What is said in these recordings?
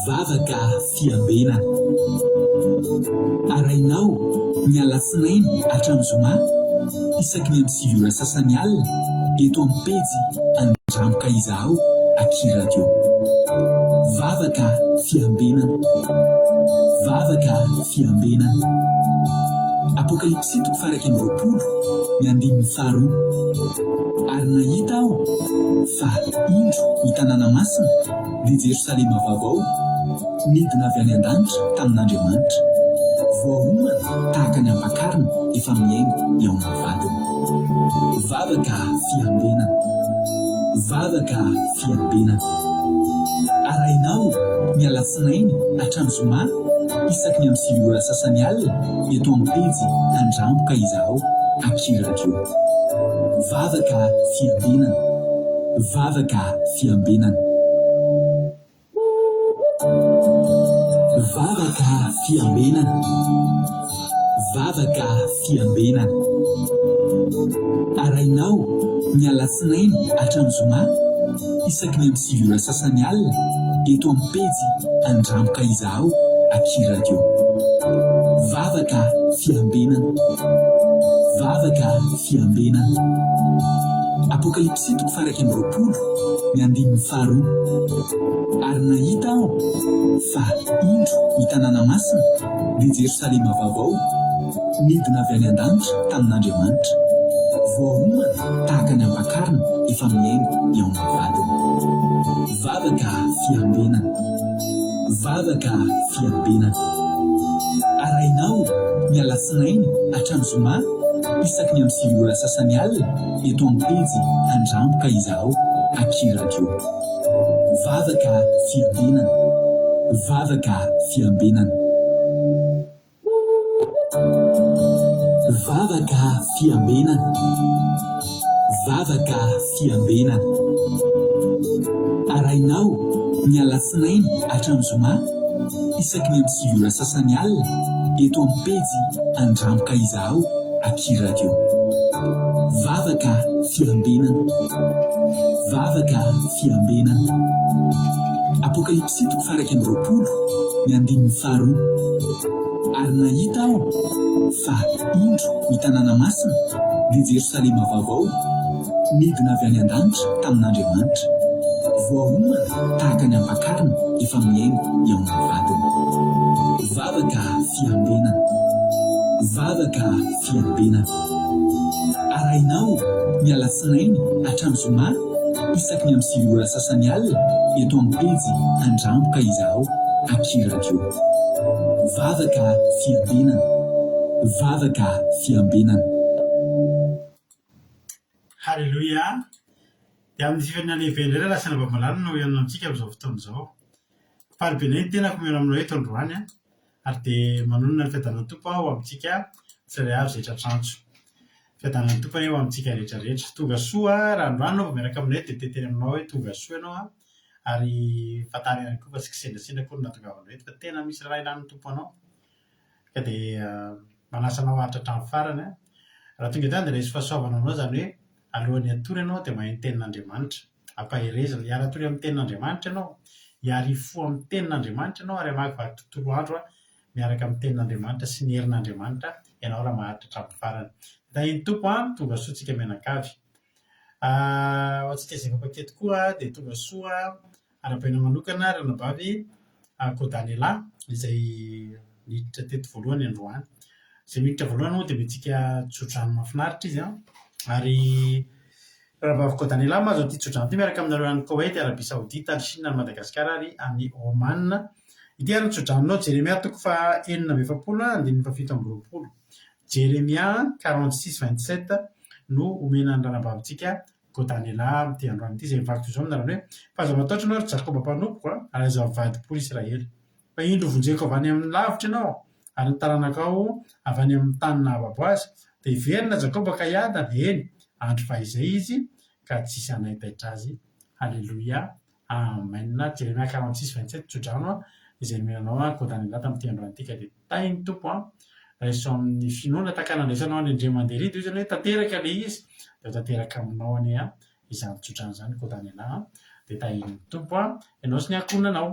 Vavaka fiambenana. Arahinao ny alatsinainy hatramin'ny zoma isaky ny amin'ny 9 ora sasany alina eto amin'ny pejy Andramo ka izahao aky radio. Vavaka fiambenana. Vavaka fiambenana. Apokalypsy toko faha 21 ny andininy faharoa. Ary nahita aho fa indro ny tanàna masina, dia Jerosalema vaovao, nidina avy any an-danitra tamin'Andriamanitra, voaomana tahaka ny ampakarina efa mihaingo eo amin'ny vadiny. Vavaka fiambenana. Vavaka fiambenana. Arahinao ny alatsinainy hatramin'ny zoma isaky ny amin'ny 9 ora sasany alina eto amin'ny pejy Andramo ka izahao aky radio. Vavaka fiambenana. Vavaka fiambenana. Vavaka fiambenana. Vavaka fiambenana. Arahinao ny alatsinainy hatramin'ny zoma isaky ny amin'ny 9 ora sasany alina eto amin'ny pejy Andramo ka izahao aky radio. Vavaka fiambenana. Vavaka fiambenana. Apokalypsy toko faha 21 ny andininy faharoa. Ary nahita aho fa indro ny tanàna masina, dia Jerosalema vaovao, nidina avy any an-danitra tamin'Andriamanitra, voaomana tahaka ny ampakarina efa mihaingo eo amin'ny vadiny. Vavaka fiambenana. Vavaka fiambenana. Arahinao ny alatsinainy hatramin'ny zoma isaky ny amin'ny 9 ora sasany alina eto amin'ny pejy Andramo ka izahao aky radio. Vavaka fiambenana. Vavaka fiambenana. Vavaka fiambenana. Vavaka fiambenana. Arahinao ny alatsinainy hatramin'ny zoma isaky ny amin'ny 9 ora sasany alina eto amin'ny pejy Andramo ka izahao aky radio. Vavaka fiambenana. Vavaka fiambenana. Apokalypsy toko faha 21 ny andininy faharoa. Ary nahita aho fa indro ny tanàna masina, dia Jerosalema vaovao, nidina avy any an-danitra tamin'Andriamanitra, voaomana tahaka ny ampakarina efa mihaingo eo amin'ny vadiny. Vavaka fiambenana. Vavaka fiambenana. Arahinao ny alatsinainy hatramin'ny zoma isaky ny amin'ny 9 ora sasany alina eto amin'ny pejy Andramo ka izahao aky radio. Vavaka fiambenana. Vavaka fiambenana. Haleloia! Dia amin'ny fifaliana lehibe indray raha lasa Ravamalala no hihaona amintsika amin'izao fotoana izao. Faly be indray ny tenako mihaona aminao eto androany an! Ary dia manonona ny fiadanan'ny Tompo aho ho amintsika tsirairay avy izay tratr'antso. Fiadanan'ny Tompo anie ho amintsika rehetra rehetra. Tonga soa raha androany ianao vao miaraka aminay dia te-hiteny aminao hoe tonga soa ianao an! Ary fantaro ihany koa fa tsy kisendrasendra akory no nahatongavanao eto fa tena misy raharaha ilan'ny Tompo anao. Ka dia manasa anao haharitra hatramin'ny farany an! Raha tonga eto ihany dia raiso fahasoavana aminao izany hoe alohan'ny hatory ianao dia mahay ny tenin'Andriamanitra. Ampaherezina. Hiara-tory amin'ny tenin'Andriamanitra ianao, hiara-hifoha amin'ny tenin'Andriamanitra ianao ary hamakivaky tontolo andro miaraka amin'ny tenin'Andriamanitra sy ny herin'Andriamanitra ianao raha maharitra hatramin'ny farany. Tahin'ny Tompo an, tonga soa tsika mianakavy. Ho antsika izay efa mpankety koa dia tonga soa Arahabaina manokana Ranabavy Kodanela izay niditra teto voalohany androany. Izay miditra voalohany moa dia omentsika tsodrano mahafinaritra izy an! Ary Ranabavy Kodanela mahazo an'ity tsodrano ity miaraka aminareo any Koweït, Arabie Saoudite, any Chine, any Madagasikara ary any Oman. Ity ary ny tsodranonao, Jeremia toko faha 46 andininy faha 27. Jeremia 46 27 no omena ny ranabavintsika Godanelà amin'ity androany ity, izay mivaky toy izao amin'ny anarany hoe, Fa aza matahotra ianao, ry Jakoba mpanompoko a, ary aza mivadi-po ry Israely. Fa indro hovonjeko avy any amin'ny lavitra ianao, ary ny taranakao avy any amin'ny tany nahababo azy. Dia hiverina Jakoba ka hiadana, eny, andro fahizay izy, ka tsy hisy hanaitaitra azy. Haleloia. Amen. Jeremia 46 27 Tsodrano izay nomena anao aho Godanelà tamin'ity androany ity ka dia tahin'ny Tompo an. Raiso amin'ny finoana tahaka ny nandraisanao an'i Andriamanderia dia hoy izany hoe tanteraka ilay izy dia ho tanteraka aminao anie an izany tsodrano izany Godanelà an. Dia tahin'ny Tompo an ianao sy ny ankohonanao.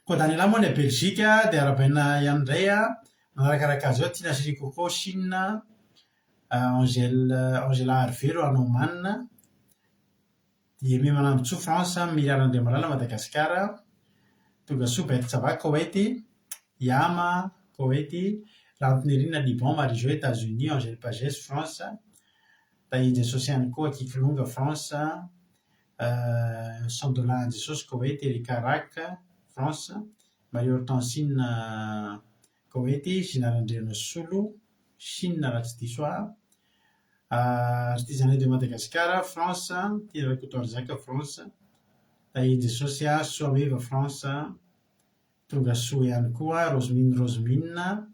Koa Daniela moa any Belgique dia arahabaina ihany indray manarakaraka azy eo Tina Chérie Coco Chine, Angèle Angela Harivelo any Oman, Dieme Manambotsoa France, Miriam Randriamalala Madagasikara, Tongasoa Beth Tsava Koweït, Yama Koweït, Rantonirina Liban, Marie Jo Etats-Unis, Angèle Pagès France, Tahian'i Jesosy ihany koa Kikilonga France, Sandola an'i Jesosy Koweït, Erika Rack France, Marie Hortensine Koweït, Gina Randrianasolo Chine raha tsy diso aho, Artisanat de Madagascar France, Tia Rakotoarizaka France, Tahian'i Jesosy Soameva France, Tonga soa ihany koa Rosemine Rosemine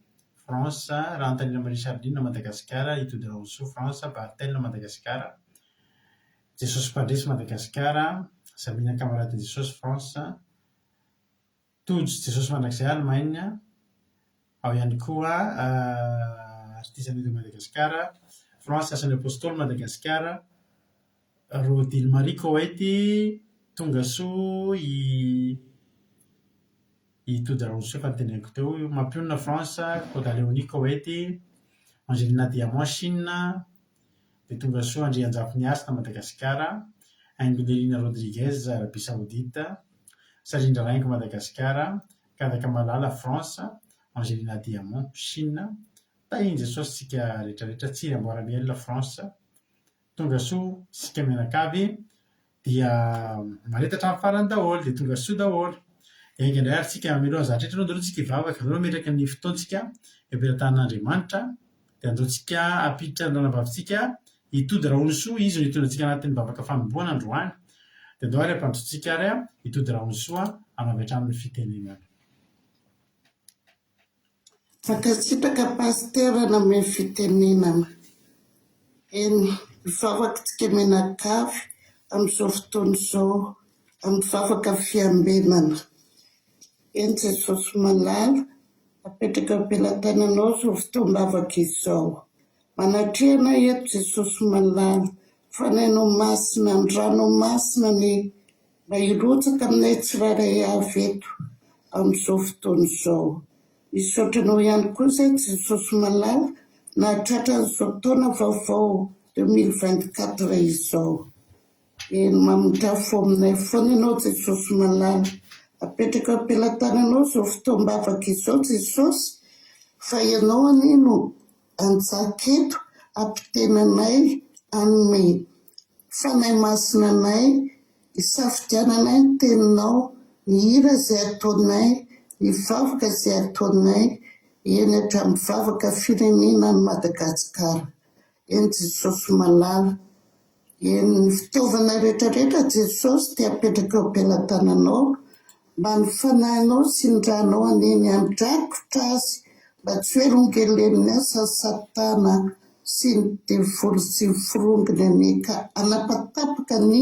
France, Rahantanina Marie Charline Madagasikara, Itody Raosoa France, Barthel Madagasikara, Jesosy Mpandresy Madagasikara, Zamina Camarade Jesosy France, Tojo Jesosy Mandrakizay Allemagne, ao ihany koa Artisanat de Madagascar, France Asan'ny Apostoly Madagasikara, Rodile Marie Koweït, Tongasoa i i Tody Raosoa efa noteneniko teo, Mampionona France, Koda Léonie Koweït, Angelina Diamant Chine, dia Tongasoa Andrianjafiniasina Madagasikara, Haingonirina Rodriguez Arabie Saoudite, Sarindra Raingo Madagasikara, Kadaka Malala France, Angelina Diamant Chine, Tahin'i Jesosy tsika rehetra rehetra, Tsiry Amboara Miel France, Tonga soa isika mianakavy dia mahareta hatramin'ny farany daholo dia tonga soa daholo. Hiainga indray ary tsika mialohan'ny zavatra rehetra aloha andao aloha tsika hivavaka, andao aloha hametraka ny fotoantsika eo am-pelatanan'Andriamanitra dia andao tsika hampiditra ny ranabavintsika hitody Rahonisoa, izy no hitondra antsika anatin'ny vavaka fanombohana androany. Dia andao ary hampandrosoantsika ary hitody Rahonisoa hanao avy hatrany ny fitenenana. Mankasitraka Pasitera nanome fitenenana. Eny, hivavaka tsika mianakavy amin'izao fotoana izao, amin'ny vavaka fiambenana. Eny Jesosy malala, apetraka eo am-pelatananao izao fotoam-bavaka izao. Manatreha anay eto Jesosy malala, Fanahinao Masina, ny Ranao Masina anie Mba hirotsaka aminay tsirairay avy eto amin'izao fotoana izao. Misaotra anao ihany koa izay Jesosy malala nahatratra an'izao taona vaovao 2024 izao. Eny mamindrafo aminay foana ianao Jesosy malala. Apetraka eo am-pelatananao izao fotoam-bavaka izao Jesosy fa ianao anie no hanjaka eto hampiteny anay hanome Fanahy Masina anay, isafidiananay ny Teninao, ny hira izay ataonay, ny vavaka izay ataonay, eny hatramin'ny vavaka firenena any Madagasikara. Eny Jesosy malala, eny ny fitaovana rehetra rehetra Jesosy dia apetraka eo am-pelatananao, Mba ny fanahinao sy ny ranao anie ny handrakotra azy mba tsy ho elongelen'ny asan'i satana sy ny devoly sy ny forongony anie ka hanapatapaka ny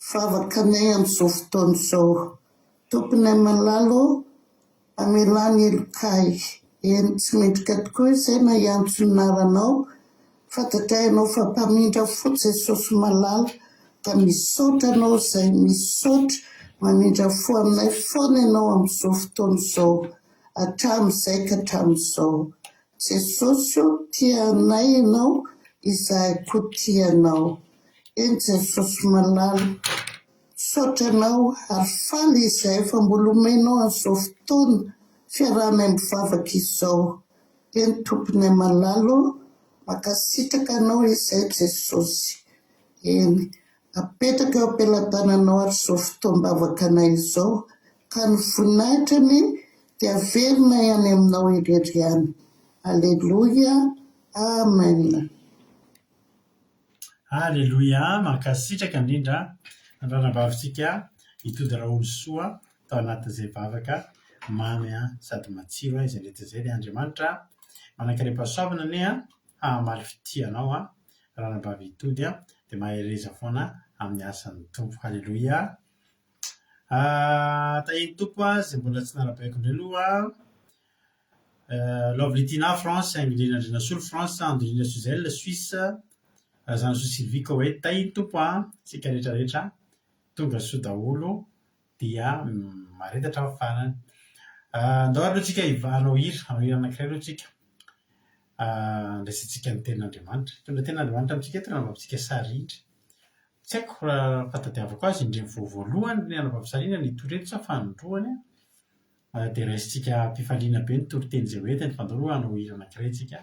vavakanay amin'izao fotoana izao. Tomponay malala ô, mamelà ny helokay. Eny, tsy mendrika tokoa izay na hiantso ny anaranao Fantatray ianao fa mpamindra fo Jesosy malala ka misaotra anao izay misaotra mamindra fo aminay foana ianao amin'izao fotoana izao hatramin'izay ka hatramin'izao Jesosy o tia anay ianao izahay koa tia anao eny Jesosy malala misaotra anao ary faly izahay fa mbola omenao an'izao fotoana fiarahanay mivavaka izao Eny Tomponay malala ô, mankasitraka Anao izay Jesosy. Eny, apetraka eo am-pelatananao ary izao fotoam-bavaka anay izao, ka ny voninahitra anie dia averinay any Aminao irery ihany. Aleloia, Amen. Aleloia, mankasitraka indrindra ny ranabavintsika Itody Raolosoa tao anatin'izay vavaka mamy sady matsiro izay nety izay dia Andriamanitra manankarem-pahasoavana anie hahamaly fitia anao ranabavy Itody dia mahereza foana amin'ny asan'ny Tompo. Aleloia. Tahian'ny Tompo izay mbola tsy narabaiko indray aloha. Lovely Tina, France, Angelina Andrianasolo, France, Angelina Suzel, Suisse, Razanasoa Sylvie, Koweït, Tahian'ny Tompo an! Tsika rehetra rehetra tonga soa daholo. Dia mahareta hatramin'ny farany. Andao ary aloha tsika hanao hira, hanao hira anankiray aloha tsika. Handraisantsika ny tenin'Andriamanitra. Hitondra tenin'Andriamanitra amintsika eto Ranabavintsika Sarindra. Tsy haiko raha ny fahatadiavako azy indreny vao voalohany ny Ranabavy Sarindra nitory eto sa fanindroany an. Dia raisintsika am-pifaliana be ny toriteny izay ho entiny fa andao aloha hanao hira anankiray tsika.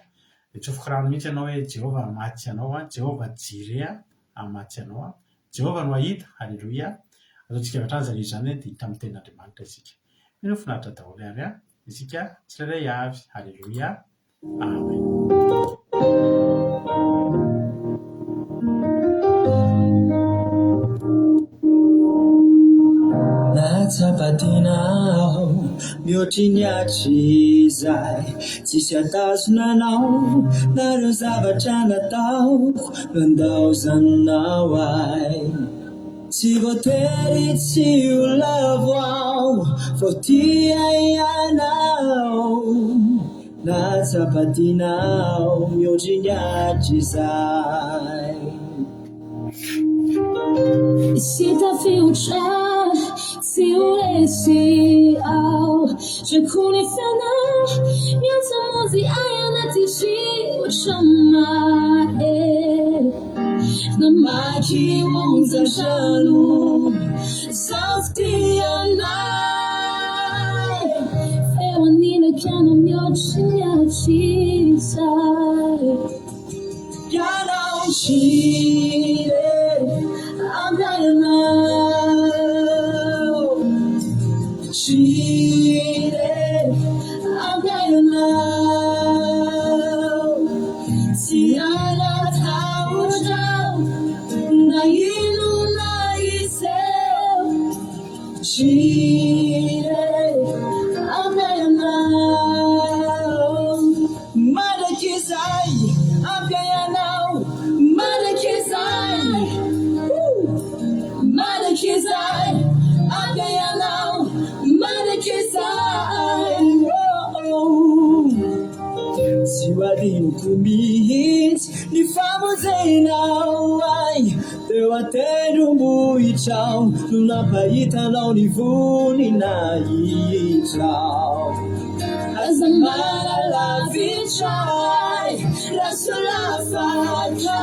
Dia tsofiko rano mihitsy ianao hoe Jehovah hamatsy anao an, Jehovah Jireh hamatsy anao an, Jehovah no hahita, Aleloia. Ataontsika avy hatrany izany hira izany dia hita amin'ny tenin'Andriamanitra isika. Mino aho finaritra daholo ary an, isika tsirairay avy. Aleloia. Amen. Nahatsapa tena aho mihoatry ny hatrizay. Tsisy hatazona anao na ireo zavatra nataoko nandaozanao ahy. Tsy voatery tsy ho lavo aho vao tia ianao. Nahatsapa tiana aho mihoatry ny hatrizay. Tsy tafiotra, tsy ho resy aho. Drako ny feonao, miantso hamonjy ahy anaty rivotra mahery. Namaky onjan-drano, zaho fitia anay. Feo anilako ianao mihoatry ny hatrizay. Ianao Jireh, ampiainanao. Jireh, ampiainanao. Tsy hanatahotra aho na inona hiseho. Jireh, ampiainanao. Mandrakizay, ampiainanao. Mandrakizay, mandrakizay, ampiainanao. Mandrakizay, oh. Tsy ho adinoko mihitsy ny famonjenao ahy. Teo an-tendrombohitrao no nampahitanao ny voninahitrao. Aza manalavitra ahy raha solafaka.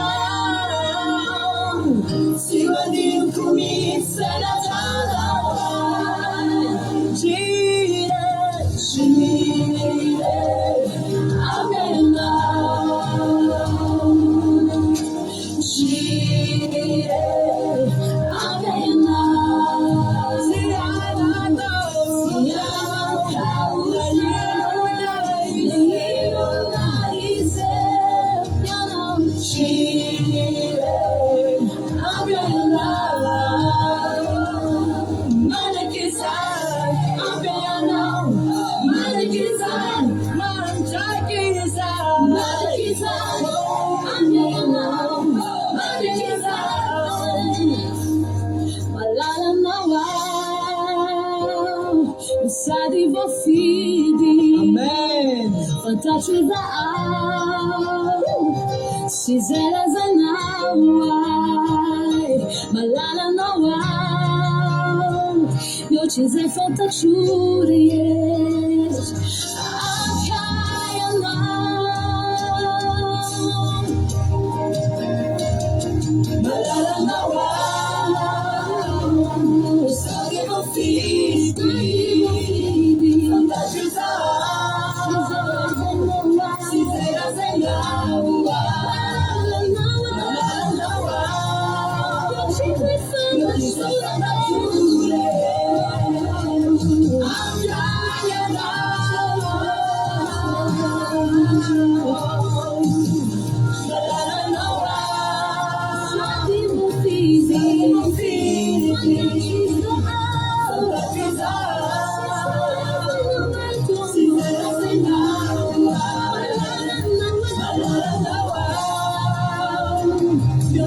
Tsy ho adinoko mihitsy izay nataonao ahy. Jireh, Jireh, Amen. Sady voafidy. Amen. Fantatro izaho sy izay lazainao ahy. Malalanao aho mihoatra izay fantatro rehetra. Ampy anao. Malalanao aho sady voafidy. Fantatro izaho sy izay lazainao ahy. Malalanao aho mihoatra izay fantatro rehetra. Ampy anao.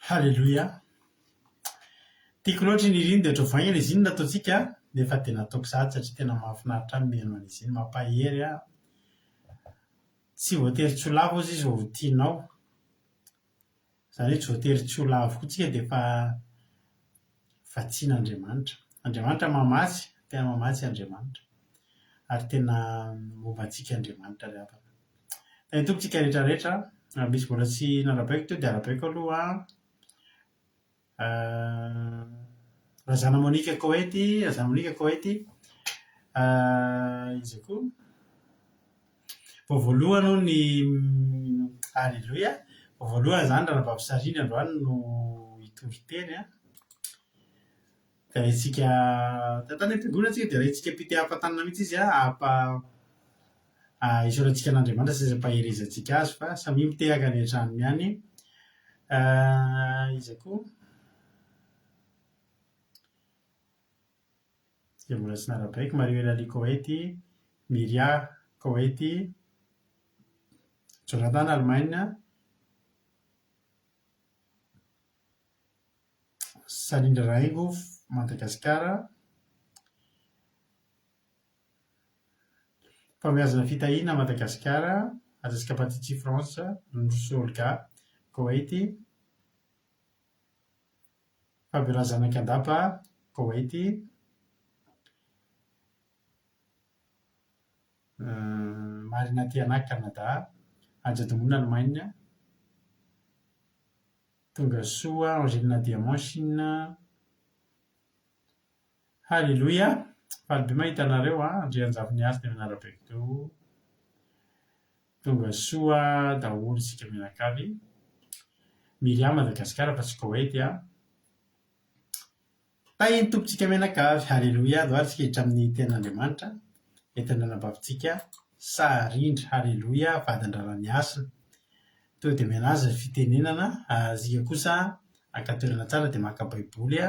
Haleloia! Tiako loatra iny hira iny dia ohatran'ny vao haingana izy iny no nataontsika nefa dia nataoko sahady satria tena mahafinaritra ahy ny mihaino an'izy iny, mampahery ahy. Tsy voatery tsy ho lavo hozy izy vao ho tianao. Izany hoe tsy voatery tsy ho lavo koa tsika dia efa vatsian'Andriamanitra. Andriamanitra mamatsy, tena mamatsy Andriamanitra. Ary tena momba antsika Andriamanitra ry havana. Tahin'ny Tompo tsika rehetra rehetra. Raha misy mbola tsy narabaiko teo dia arabaiko aloha. Razana Monica Koety, Razana Monica Koety. Iza koa? Vao voalohany hono ny Aleloia! Vao voalohany izany Ranabavy Sarindra androany no hitory teny an. Dia raintsika, tany am-piangonana isika dia raintsika am-pitehafa-tanana mihitsy izy an, hampa hisaorantsika an'Andriamanitra sy hampaherezantsika azy fa samia mitehaka any an-tranony any. Iza koa? Dia mbola tsy narabaiko, Maria Eulalie Koety, Myria Koety, Jonathan Allemagne, Sarindra Rahaingo Madagasikara, Fahombiazana Fitahiana Madagasikara, Ajaska Patiti France, Noroso Olga Koety, Fabiola Zanakandapa, Koety. Marina Tiana, Canada, Haja Domoina, Allemagne, Tongasoa, Angelina Diamant, Chine. Haleloia! Faly be mahita anareo an! Andrianjavoniasina eo Anarabeko teo. Tongasoa daholo isika mianakavy. Myriam, Madagasikara fa tsy Koety an! Tahin'ny Tompontsika mianakavy. Haleloia! Andao ary isika hiditra amin'ny Tenin'Andriamanitra. Entin'ny anabavintsika Saharindra. Haleloia! Vadin-dRalaniasina. Tonga dia omena azy ny fitenenana, ary isika kosa haka toerana tsara dia maka Baiboly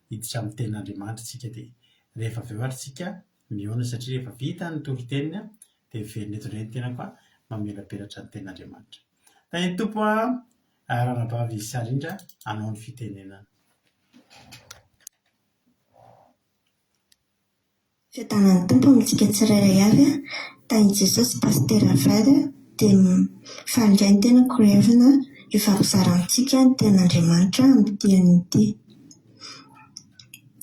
hiditra amin'ny Tenin'Andriamanitra isika dia rehefa avy eo ary isika mihaona satria rehefa vita ny toriteniny dia miverina eto indray ny tenako mamelabelatra ny Tenin'Andriamanitra. Tahin'ny Tompo Ranabavy Sarindra hanao ny fitenenana. Fiadanan'ny Tompo amintsika tsirairay avy a! Tahin'i Jesosy Pasitera Fred dia faly indray ny tenako revina hifampizara amintsika ny tenin'Andriamanitra amin'ity anio ity.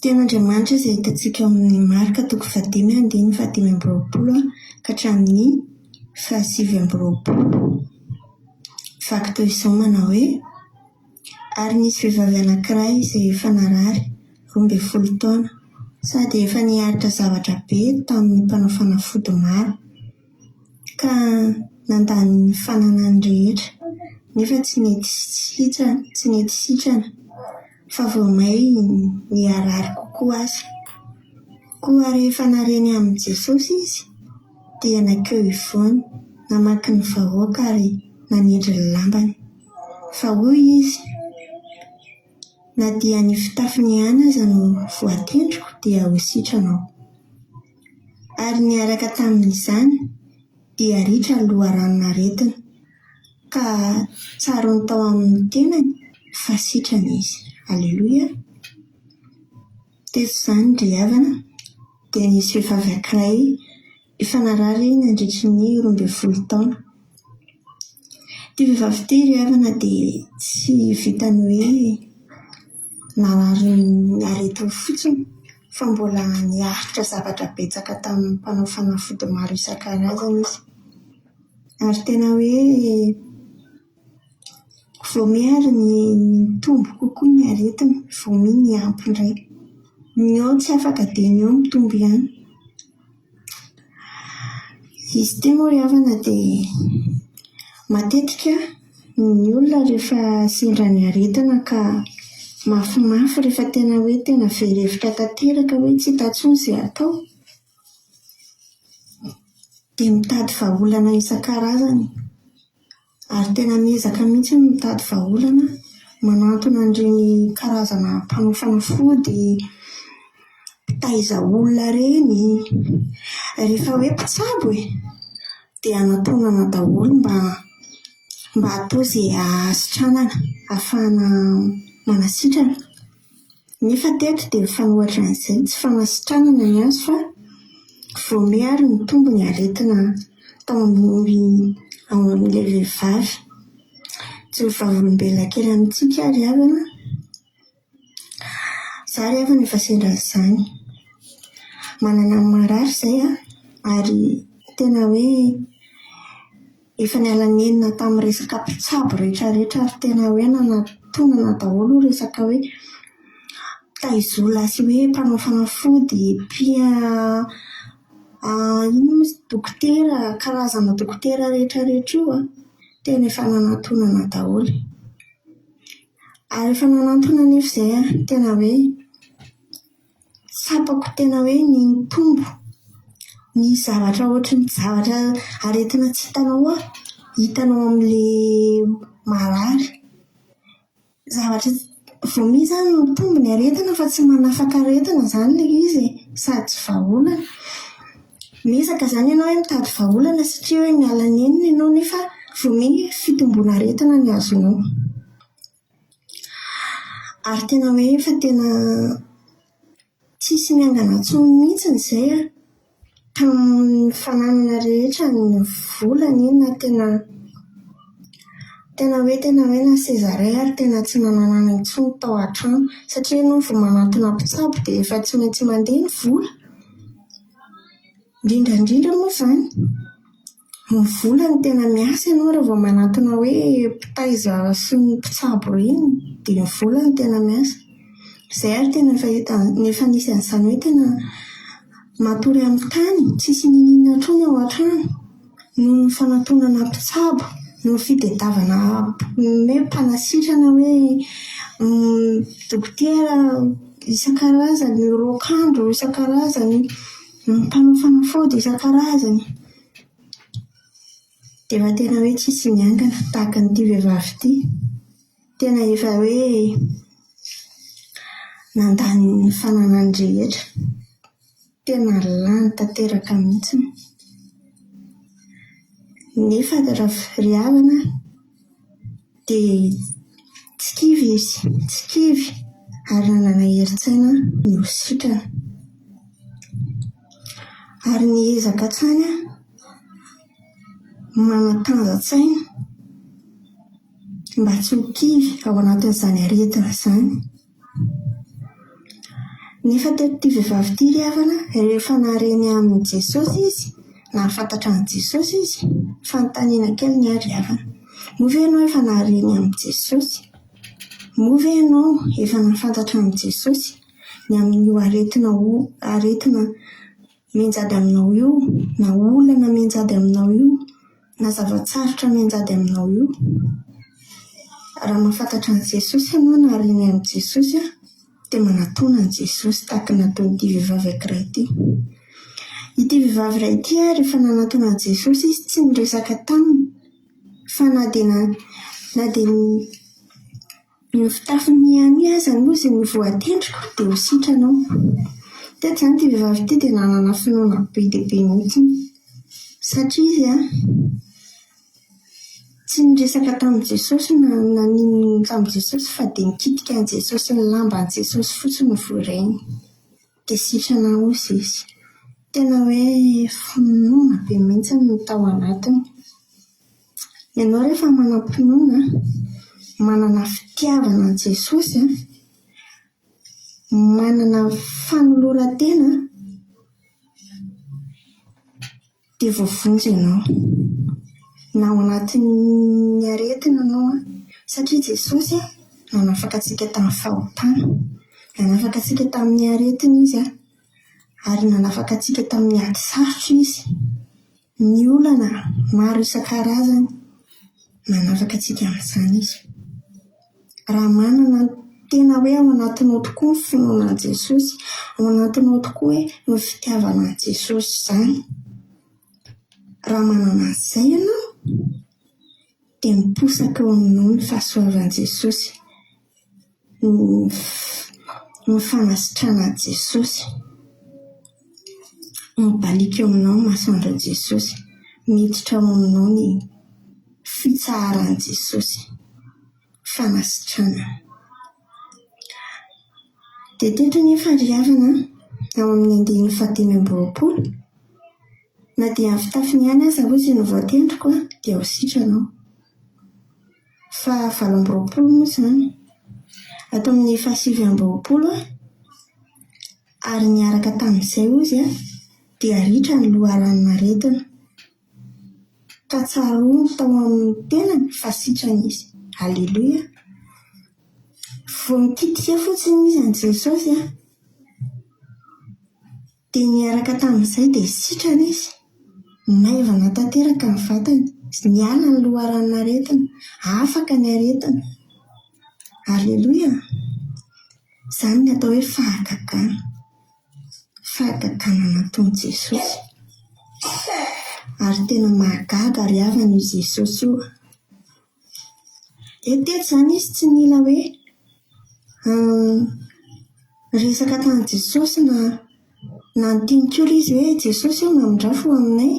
Tenin'Andriamanitra izay hitantsika ao amin'ny Marka toko fahadimy andininy fahadimy amby roapolo ka hatramin'ny fahasivy amby roapolo. Vaky toy izao manao hoe. Ary nisy vehivavy anankiray izay efa narary, 12 taona, sady efa niaritra zavatra be tamin'ny mpanao fanafody maro, ka nandany ny fananany rehetra, nefa tsy nety sitrana, tsy nety sitrana, fa vao may niharary kokoa aza. Koa rehefa nahare ny amin'i Jesosy izy, dia nankeo ivohony, namaky ny vahoaka ary nanendry ny lambany. Fa hoy izy, Na dia ny fitafiny ihany aza no voatendriko dia ho sitrana aho. Ary niaraka tamin'izany dia ritra ny loharanon'aretina, ka tsarony tao amin'ny tenany fa sitrana izy. Aleloia! Teto izany ry havana dia nisy vehivavy ankiray efa narary nandritry ny 12 taona. Ity vehivavy ity ry havana dia tsy vitan'ny hoe narary ny aretiny fotsiny fa mbola niaritra zavatra betsaka tamin'ny mpanao fanafody maro isan-karazany izy. Ary tena hoe vao miha ary nitombo kokoa ny aretiny, vao miha niampy indray. Ny eo tsy afaka dia ny eo mitombo ihany. Izy ity moa ry havana dia matetika ny olona rehefa sendra ny aretina ka mafimafy rehefa tena hoe tena very hevitra tanteraka hoe tsy hita intsony izay atao dia mitady vahaolana isan-karazany. Ary tena miezaka mihitsy mitady vahaolana, manantona an'ireny karazana mpanao fanafody, mpitaiza olona ireny. Rehefa hoe mpitsabo e! Dia anatonana daholo mba mba hatao izay hahasitranana, hahafahana manasitrana. Nefa teto dia mifanohitra an'izay, tsy fanasitranana ny azy fa vao may ary nitombo ny aretina tao amin'ny ao amin'ilay vehivavy. Tsy ho vavolombelona kely amintsika ry havana. Izaho ry havana efa sendra an'izany. Manana ny marary izay aho ary tena hoe Efa niala nenina tamin'ny resaka mpitsabo rehetra rehetra ary tena hoe nanatonana daholo io resaka hoe mpitaizola sy hoe mpanao fanafody, mpia. Inona moa izy dokotera, karazana dokotera rehetra rehetra io an, tena efa nanantonana daholo. Ary rehefa nanantona anefa izay an, tena hoe tsapako tena hoe ny nitombo ny zavatra ohatry ny zavatra aretina tsy hitanao an, hitanao amin'ilay marary. Zavatra vao miha izany mitombo ny aretina fa tsy manafaka aretina izany ilay izy e, sady tsy vahaolana. Miezaka izany ianao hoe mitady vahaolana satria hoe miala nenina ianao nefa vao miha fitomboana aretina ny azonao. Ary tena hoe efa tena tsisy miangana intsony mihitsy izay an, tamin'ny fananana rehetra, ny vola n'inona tena tena hoe tena hoe na seza iray ary tena tsy nananana intsony tao an-trano satria ianao vao manantona mpitsabo dia efa tsy maintsy mandeha ny vola. Indrindra indrindra moa izany. Ny vola no tena miasa ianao raha vao manantona hoe mpitaiza sy ny mpitsabo ireny dia ny vola no tena miasa. Izay ary tena efa hita, efa nisy an'izany hoe tena matory amin'ny tany, tsisy n'inon'inona intsony ao an-trano noho ny fanantonana mpitsabo, noho ny fitadiavana hoe mpanasitrana hoe dokotera isan-karazany, raokandro isan-karazany, mpanao fanafody isan-karazany. Dia efa tena hoe tsisy miangana tahaka an'ity vehivavy ity. Tena efa hoe nandany ny fananany rehetra. Tena lany tanteraka mihitsy. Nefa ry havana dia tsy kivy izy, tsy kivy ary nanana herin-tsaina ny ho sitrana. Ary niezaka hatrany aho manatanja-tsaina mba tsy ho kivy ao anatin'izany aretina izany. Nefa teto ity vehivavy ity ry havana, rehefa nahare ny amin'i Jesosy izy, nahafantatra an'i Jesosy izy, fanontaniana kely ny ahy ry havana, moa ve ianao efa nahare ny amin'i Jesosy? Moa ve ianao efa nahafantatra an'i Jesosy? Ny amin'io aretina aretina mianjady aminao io, na olana mianjady aminao io, na zava-tsarotra mianjady aminao io. Raha mahafantatra an'i Jesosy ianao na reny an'i Jesosy dia manatòna an'i Jesosy tahaka ny nataon'ity vehivavy ankiray ity. Ity vehivavy iray ity rehefa nanatona an'i Jesosy izy tsy niresaka taminy fa na dia na dia Ny fitafiny ihany aza no izy no voatendriko dia ho sitrana aho. Teto izany ity vehivavy ity dia nanana finoana be dia be mihitsy satria izy an, tsy niresaka tamin'i Jesosy na naninona tamin'i Jesosy fa dia nikitika an'i Jesosy ny lamban'i Jesosy fotsiny no voarainy. Dia sitrana hozy izy. Tena hoe finoana be mihitsy no tao anatiny. Ianao rehefa manam-pinoana, manana fitiavana an'i Jesosy, manana fanoloran-tena dia voavonjy ianao. Na ao anatin'ny aretina ianao, satria Jesosy nanafaka antsika tamin'ny fahotana, nanafaka antsika tamin'ny aretina Izy ary nanafaka antsika tamin'ny ady sarotra Izy. Ny olana maro isan-karazany, manafaka antsika amin'izany Izy. Raha manana ny tena hoe ao anatinao tokoa ny finoana an'i Jesosy, ao anatinao tokoa hoe ny fitiavana an'i Jesosy izany, raha manana an'izay ianao, dia miposaka eo aminao ny fahasoavan'i Jesosy. Ny fanasitranan'i Jesosy. Mibaliaka eo aminao ny masoandron'i Jesosy. Miditra ao aminao ny fitsaharan'i Jesosy. Fanasitranana. Dia teto nefa ry havana, ao amin'ny andininy fahadimy amby 20, na dia ny fitafiny ihany aza hoy izy no voatendriko dia ho sitrana aho. Faha 28 moa izany. Ato amin'ny faha 29, ary niaraka tamin'izay hozy dia ritra ny loharanon'aretina. Ka tsaroany tao amin'ny tenany fa sitrana izy. Aleloia! Vao nikitika fotsiny izy an'i Jesosy. Dia niaraka tamin'izay dia sitrana izy. Maivana tanteraka ny vatany. Niala ny loharanon'aretina. Afaka ny aretina. Aleloia! Izany ny atao hoe fahagagana. Fahagagana nataon'i Jesosy. Ary tena mahagaga ry havana io Jesosy io. Dia teto izany izy tsy nila hoe niresaka tamin'i Jesosy na na niteny koa izy hoe Jesosy ô mamindrà fo aminay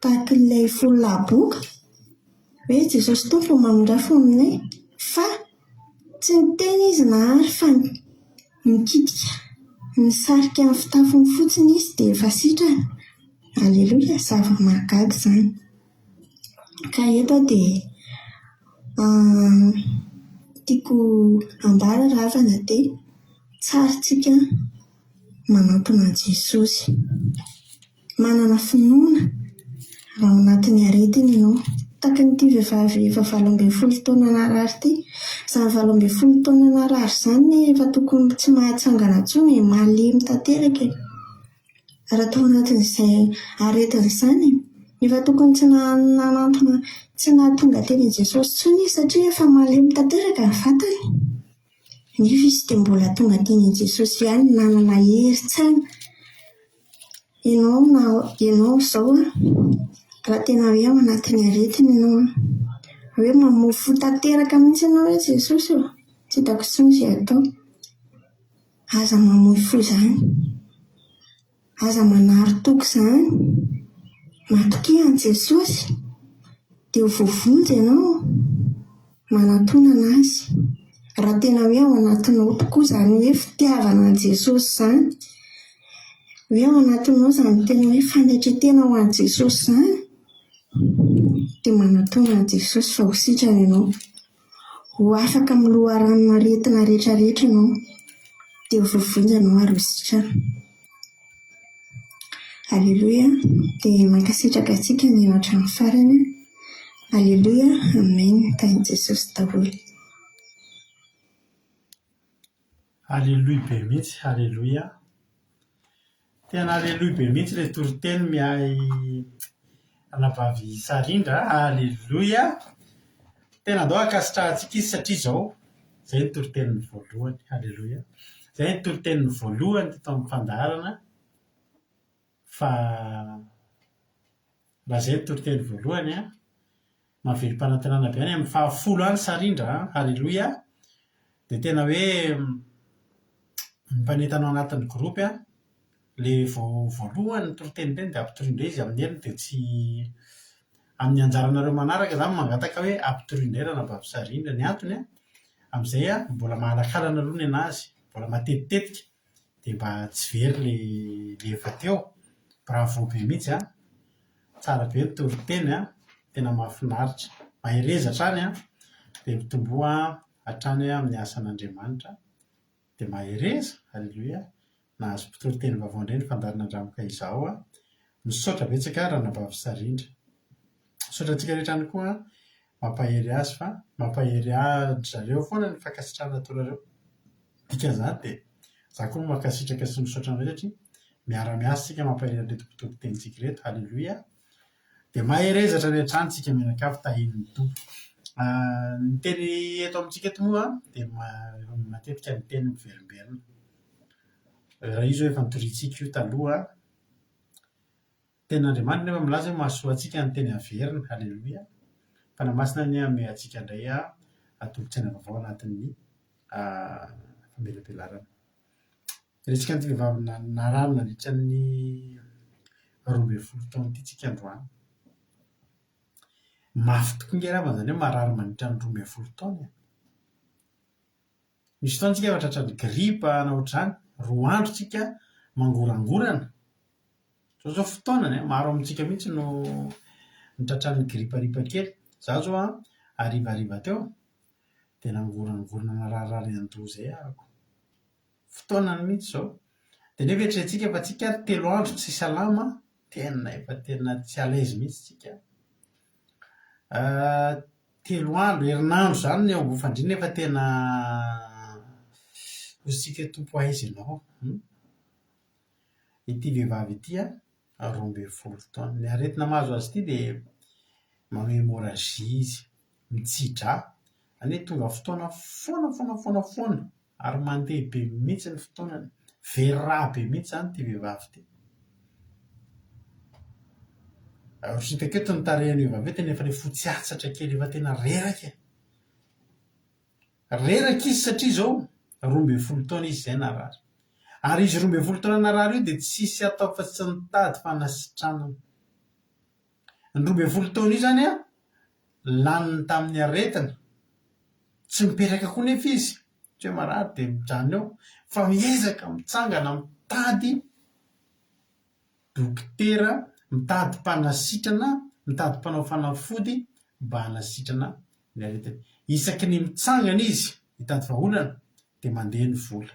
tahaka ilay folo lahy boka hoe Jesosy Tompo ô mamindrà fo aminay fa tsy niteny izy nahary fa nikitika nisarika ny fitafiny fotsiny izy dia efa sitrana. Aleloia, zava-mahagaga izany. Ka eto aho dia tiako ambara ry havana dia tsara tsika manantona an'i Jesosy. Manana finoana raha ao anatin'ny aretina ianao. Tahaka an'ity vehivavy efa 18 taona narary ity. Izany 18 taona narary izany efa tokony tsy mahatsangana intsony e, malemy tanteraka e. Raha tao anatin'izay aretina izany, efa tokony tsy nanantona, tsy nahatonga teny amin'i Jesosy intsony izy satria efa malemy tanteraka ny vatany. Nefa izy dia mbola tonga teny amin'i Jesosy ihany, nanana herin-tsaina. Ianao na ianao izao an, raha tena hoe ao anatin'ny aretina ianao an, hoe mamoa fo tanteraka mihitsy ianao hoe Jesosy ô, tsy hitako intsony izay atao. Aza mamoy fo izany. Aza manary toky izany. Matokia an'i Jesosy dia ho voavonjy ianao. Manatona an'Azy. Raha tena hoe ao anatinao tokoa izany hoe fitiavana an'i Jesosy izany, hoe ao anatinao izany tena hoe fanetren-tena ho an'i Jesosy izany, dia manatona an'i Jesosy fa ho sitrana ianao. Ho afaka amin'ny loharanon'aretina rehetra rehetra ianao, dia ho voavonjy ianao ary ho sitrana. Aleloia, dia mankasitraka antsika nihaino hatramin'ny farany. Aleloia, Amen, tahin'i Jesosy daholo. Aleloia be mihitsy, aleloia. Tena aleloia be mihitsy ilay toriteny miahy anabavy Sarindra a, aleloia. Tena andao ankasitrahantsika izy satria izao, izay ny toriteniny voalohany, aleloia. Izay ny toriteniny voalohany teto amin'ny fandaharana fa raha izay ny toriteny voalohany an, Mahavelom-panantenana be any amin'ny fahafolo any Sarindra a! Haleloia! Dia tena hoe ny mpanentana ao anatin'ny groupe an, ilay vao voalohany nitoriteny ireny dia ampitorio indray izy amin'ny heriny dia tsy amin'ny anjaranareo manaraka izany mangataka hoe ampitorio indray Ranabavy Sarindra. Ny antony an, amin'izay an, mbola mahalakalana aloha ny an'azy, mbola matetitetika dia mba tsy very ilay ilay efa teo. Bravo be mihitsy an! Tsara be ny toriteny an, tena mahafinaritra. Mahereza hatrany an, dia mitomboa hatrany amin'ny asan'Andriamanitra. Dia mahereza, Aleloia. Nahazo mpitory teny vaovao indray ny fandaharana Andramoka izao an. Misaotra betsaka Ranabavy Sarindra. Misaotra antsika rehetra ihany koa mampahery azy fa mampahery an-dry zareo foana ny fankasitrahana ataonareo. Dikan'izany dia za koa mankasitraka sy misaotra anareo satria miara-miasa isika mampahery an'ireto mpitory tenintsika ireto. Haleloia. Dia mahereza hatrany hatrany isika mianakavy tahian'ny Tompo. Ny teny eto amintsika eto moa dia matetika ny teny miverimberina. Raha io izao efa notoriantsika io taloha. Tenin'Andriamanitra nefa milaza hoe mahasoa antsika ny teny averina. Haleloia. Fanahy Masina anie hanome antsika indray atolotsaina vaovao anatin'ny famelabelarana. Resaka an'ity vehivavy narary nandritra ny 12 taona ity tsika androany. Mafy tokoa nge angamba izany hoe marary mandritra ny 12 taona e. Misy fotoana tsika efa tratran'ny gripa na ohatr'izany, roa andro tsika mangorangorana. Izao izao fotoanany an, maro amintsika mihitsy no tratran'ny griparipa kely. Izaho izao an, harivariva teo dia nangorangorana nararirary an-doha izay ahako. Fotoanany mihitsy izao. Dia nefa eritreretintsika fa tsika ary telo andro tsy salama, tena efa tena tsy à l'aise mihitsy tsika. Telo andro, herinandro izany ny eo ambony fandriana efa tena hoy isika hoe Tompo aiza ianao? Ity vehivavy ity 12 taona. Ny aretina mahazo azy ity dia manao hémorragie izy, mitsi-drà. Izany hoe tonga fotoana foana foana foana foana ary mandeha be mihitsy ny fotoanany. Very rà be mihitsy izany ity vehivavy ity. Raha hitako eto ny tarehin'io vehivavy io tena efa ilay fotsy hatsatra kely efa tena reraka e. Reraka izy satria izao, 12 taona izy izay narary. Ary izy 12 taona narary io dia tsisy atao fa tsy nitady fanasitranana. Ny 12 taona io izany an, laniny tamin'ny aretina. Tsy mipetraka koa nefa izy, tsy hoe marary dia mijanona eo, fa miezaka mitsangana mitady dokotera, mitady mpanasitrana, mitady mpanao fanafody mba hanasitrana ny aretiny. Isaky ny mitsangana izy hitady vahaolana dia mandeha ny vola.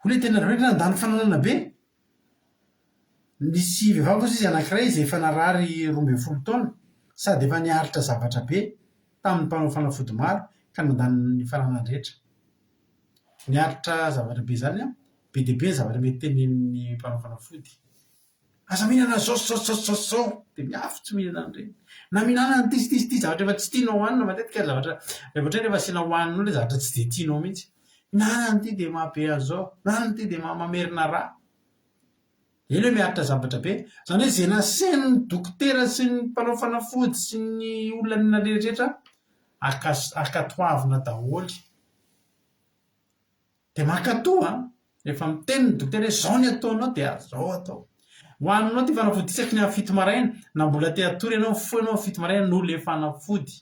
Hoy ilay tena hoe nandany fananana be. Nisy vehivavy hozy izy anankiray izay efa narary 12 taona sady efa niaritra zavatra be tamin'ny mpanao fanafody maro ka nandany ny fananany rehetra. Niaritra zavatra be izany an, be dia be ny zavatra mety tenenin'ny mpanao fanafody. Aza mihinana zao sy zao sy zao sy zao sy zao, dia mihafy tsy mihinana an'ireny. Na mihinana an'ity sy ity sy ity, zavatra efa tsy tianao hohanina matetika ny zavatra, rehefa ohatra hoe rehefa asiana hohaninao ilay zavatra tsy dia tianao mihitsy. Mihinana an'ity dia mahabe an'izao, mihinana an'ity dia mamerina rà. Eny hoe miaritra zavatra be. Izany hoe izay nasain'ny dokotera sy ny mpanao fanafody sy ny olona naleha rehetra, akas- ankatoavina daholo. Dia mankatò an! Rehefa miteny ny dokotera hoe izao ny ataonao dia izao atao. Hohaninao ity fanafody ity isaky ny amin'ny fito maraina, na mbola te hatory ianao, mifoha ianao amin'ny fito maraina noho ilay fanafody.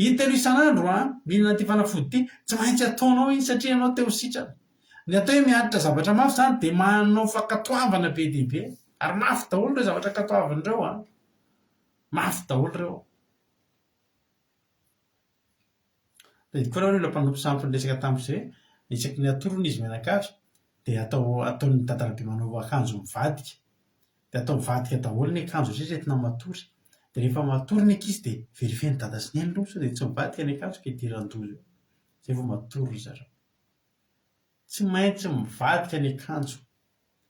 Intelo isan'andro an, mihinana ity fanafody ity, tsy maintsy ataonao iny satria ianao te ho sitrana. Ny atao hoe miaritra zavatra mafy izany dia manao fankatoavana be dia be. Ary mafy daholo ireo zavatra ankatoavina ireo an! Mafy daholo ireo. Tadidiko koa aloha ilay mpanompo sampy niresaka tamiko izay hoe isaky ny atoro hono izy mianakavy dia atao ataon'ny dadarabe manao akanjo mivadika. Dia atao mivadika daholo ny akanjo rehetra entina matory. Dia rehefa matory ny ankizy dia verifien'i dada sy neny aloha sao dia tsy mivadika ny akanjo ka idiran-doza eo. Izay vao matory ry zareo. Tsy maintsy mivadika ny akanjo.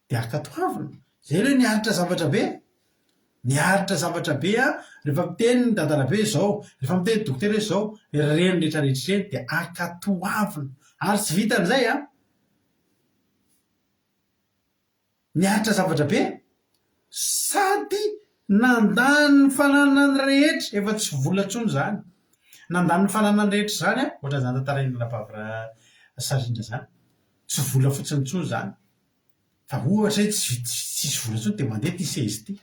Dia ankatoavina. Izay aloha niaritra zavatra be. Niaritra zavatra be aho, rehefa miteny ny dadarabe izao, rehefa miteny ny dokotera hoe izao, ireny rehetra rehetra ireny dia ankatoavina. Ary tsy vitan'izay an! Niaritra zavatra be, sady nandany ny fananany rehetra, efa tsy vola intsony izany. Nandany ny fananany rehetra izany an, ohatran'izany tantarain'i Rabavy Sarindra izany. Tsy vola fotsiny intsony izany. Fa ohatra hoe tsy tsisy vola intsony dia mandeha ity seza ity.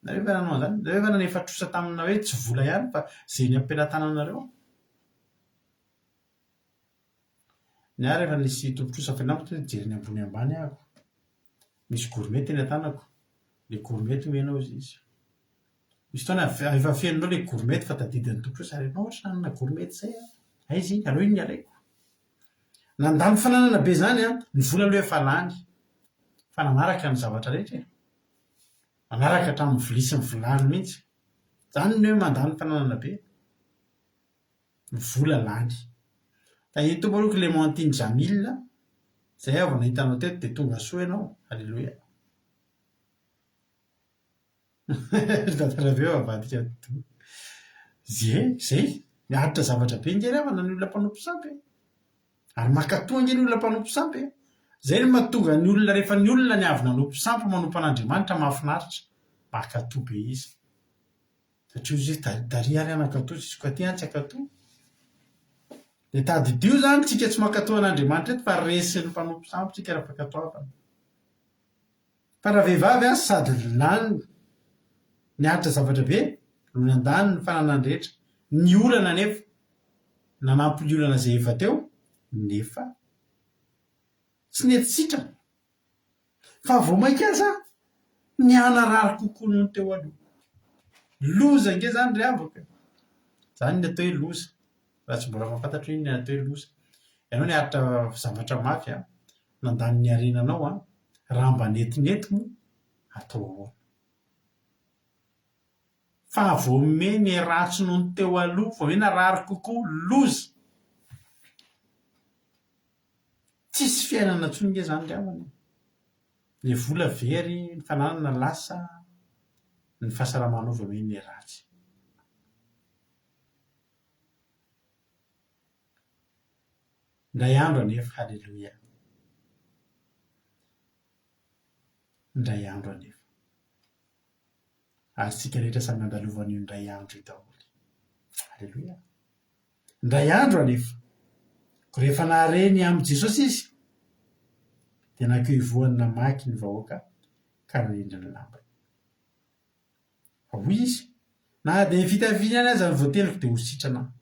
Nareo ve nanao an'izany? Nareo ve nanefa trosa tamina hoe tsy vola ihany fa izay eny am-pelatananareo? Ny ahy rehefa nisy tompon-trosa avy namako dia nijery ny ambony ambany aho. Misy gourmette eny an-tanako. Ilay gourmette omena hozy izy. Misy fotoana efa fenonao ilay gourmette fa tadidin'ny tompon-trosa ary ianao ohatry nanana gourmette izay an! Aiza iny? Aleo iny no alaiko. Nandany fananana be izany an, ny vola aloha efa lany fa nanaraka ny zavatra rehetra e! Nanaraka hatramin'ny vilia sy ny vilany mihitsy. Izany ny hoe mandany fananana be. Ny vola lany. Tahian'ny Tompo aloha Clémentine Jamil, izay aho vao nahita anao teto dia tonga soa ianao. Aleloia. Ry dada Rabe avadika atidoha. Ie, zay. Miaritra zavatra be ange ry havana ny olona mpanompo sampy e. Ary mankatò ange ny olona mpanompo sampy e. Zay no mahatonga ny olona rehefa ny olona ny avy nanompo sampy manompo an'Andriamanitra mahafinaritra. Mankatò be izy. Satria hozy izy tary ary aho nankatò, tsisy koa aty aho tsy hankatò. Dia tadidio izany tsika tsy mankatò an'Andriamanitra eto fa resin'ny mpanompo sampy tsika raha fankatoavana. Fa ravehivavy an sady lany niaritra zavatra be no nandany ny fananany rehetra, ny olana anefa nanampy ny olana izay efa teo nefa tsy nety sitrana fa vao mainka aza nihanarary kokoa noho ny teo aloha. Loza ange izany ry havako e! Izany ny atao hoe loza, raha tsy mbola mahafantatra hoe inona ny atao hoe loza. Ianao niaritra zavatra mafy an, nandany ny harenanao an, raha mba netinety moa atao ahoana? Fa vao me ny ratsy noho ny teo aloha, vao me narary kokoa, loza! Tsisy fiainana intsony nge izany ry havana e. Ny vola very, ny fananana lasa, ny fahasalamanao vao miha ratsy. Indray andro anefa, haleloia. Indray andro anefa. Ary isika rehetra samy nandalovan'io indray andro io daholo. Haleloia. Indray andro anefa, koa rehefa nahare ny amin'i Jesosy izy, dia nankeo ivohony namaky ny vahoaka ka nanindry ny lambany. Fa hoy izy, Na dia ny fitafiany ihany aza no voateliko dia ho sitrana aho.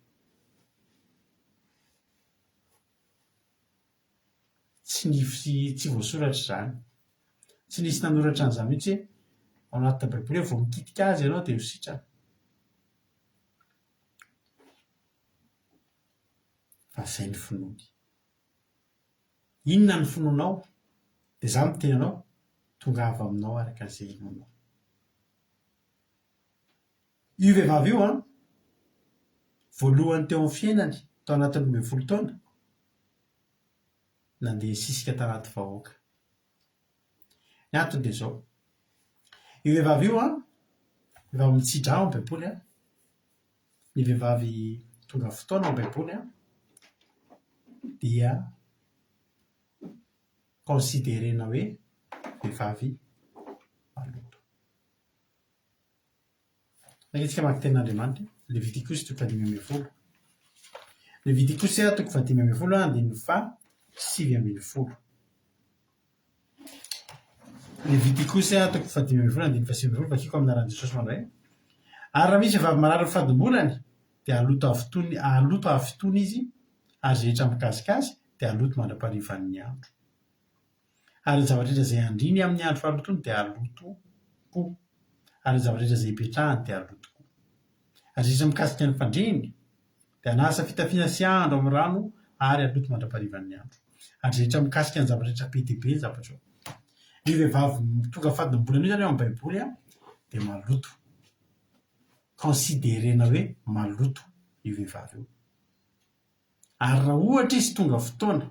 Tsy nisy tsy voasoratra izany. Tsy nisy nanoratra an'izany mihitsy hoe ao anatin'ny Baiboly hoe vao mikitika azy ianao dia ho sitrana. Fa izay ny finoany. Inona ny finoanao? Dia izaho miteny anao, tongava aminao araka izay inoanao. Io vehivavy io an, voalohany teo amin'ny fiainany, tao anatin'ny 12 taona, nandeha nisisika tanaty vahoaka. Ny antony dia izao, io vehivavy io an, vehivavy mitsidra ao amin'ny Baiboly an, ny vehivavy tonga fotoana ao amin'ny Baiboly an, dia considérer-na hoe vehivavy maloto. Antsika mamaky tenin'Andriamanitra, Levitikosy toko fahadimy ambin'ny folo. Levitikosy toko fahadimy ambin'ny folo andininy faha-19. Levitikosy toko fahadimy ambin'ny folo andininy faha-19, vakiko amin'ny anaran'i Jesosy mandray. Ary raha misy vehivavy marary ny fadimbolany, dia haloto hafitoany, haloto hafitoana izy, ary izay rehetra mikasika azy dia haloto mandra-paharivan'ny andro. Ary ny zavatra rehetra izay andriany amin'ny andro fahalotoany dia haloto koa, ary ny zavatra rehetra izay ipetrahany dia haloto koa. Ary izay rehetra mikasika ny fandriany dia hanasa fitafiana sy hahandro amin'ny rano ary haloto mandra-paharivan'ny andro. Ary izay rehetra mikasika ny zavatra rehetra be dia be ny zavatra eo. Io vehivavy tonga fadimbolana io izany ao amin'ny Baiboly dia maloto. Considerena hoe maloto io vehivavy io. Ary raha ohatra izy tonga fotoana,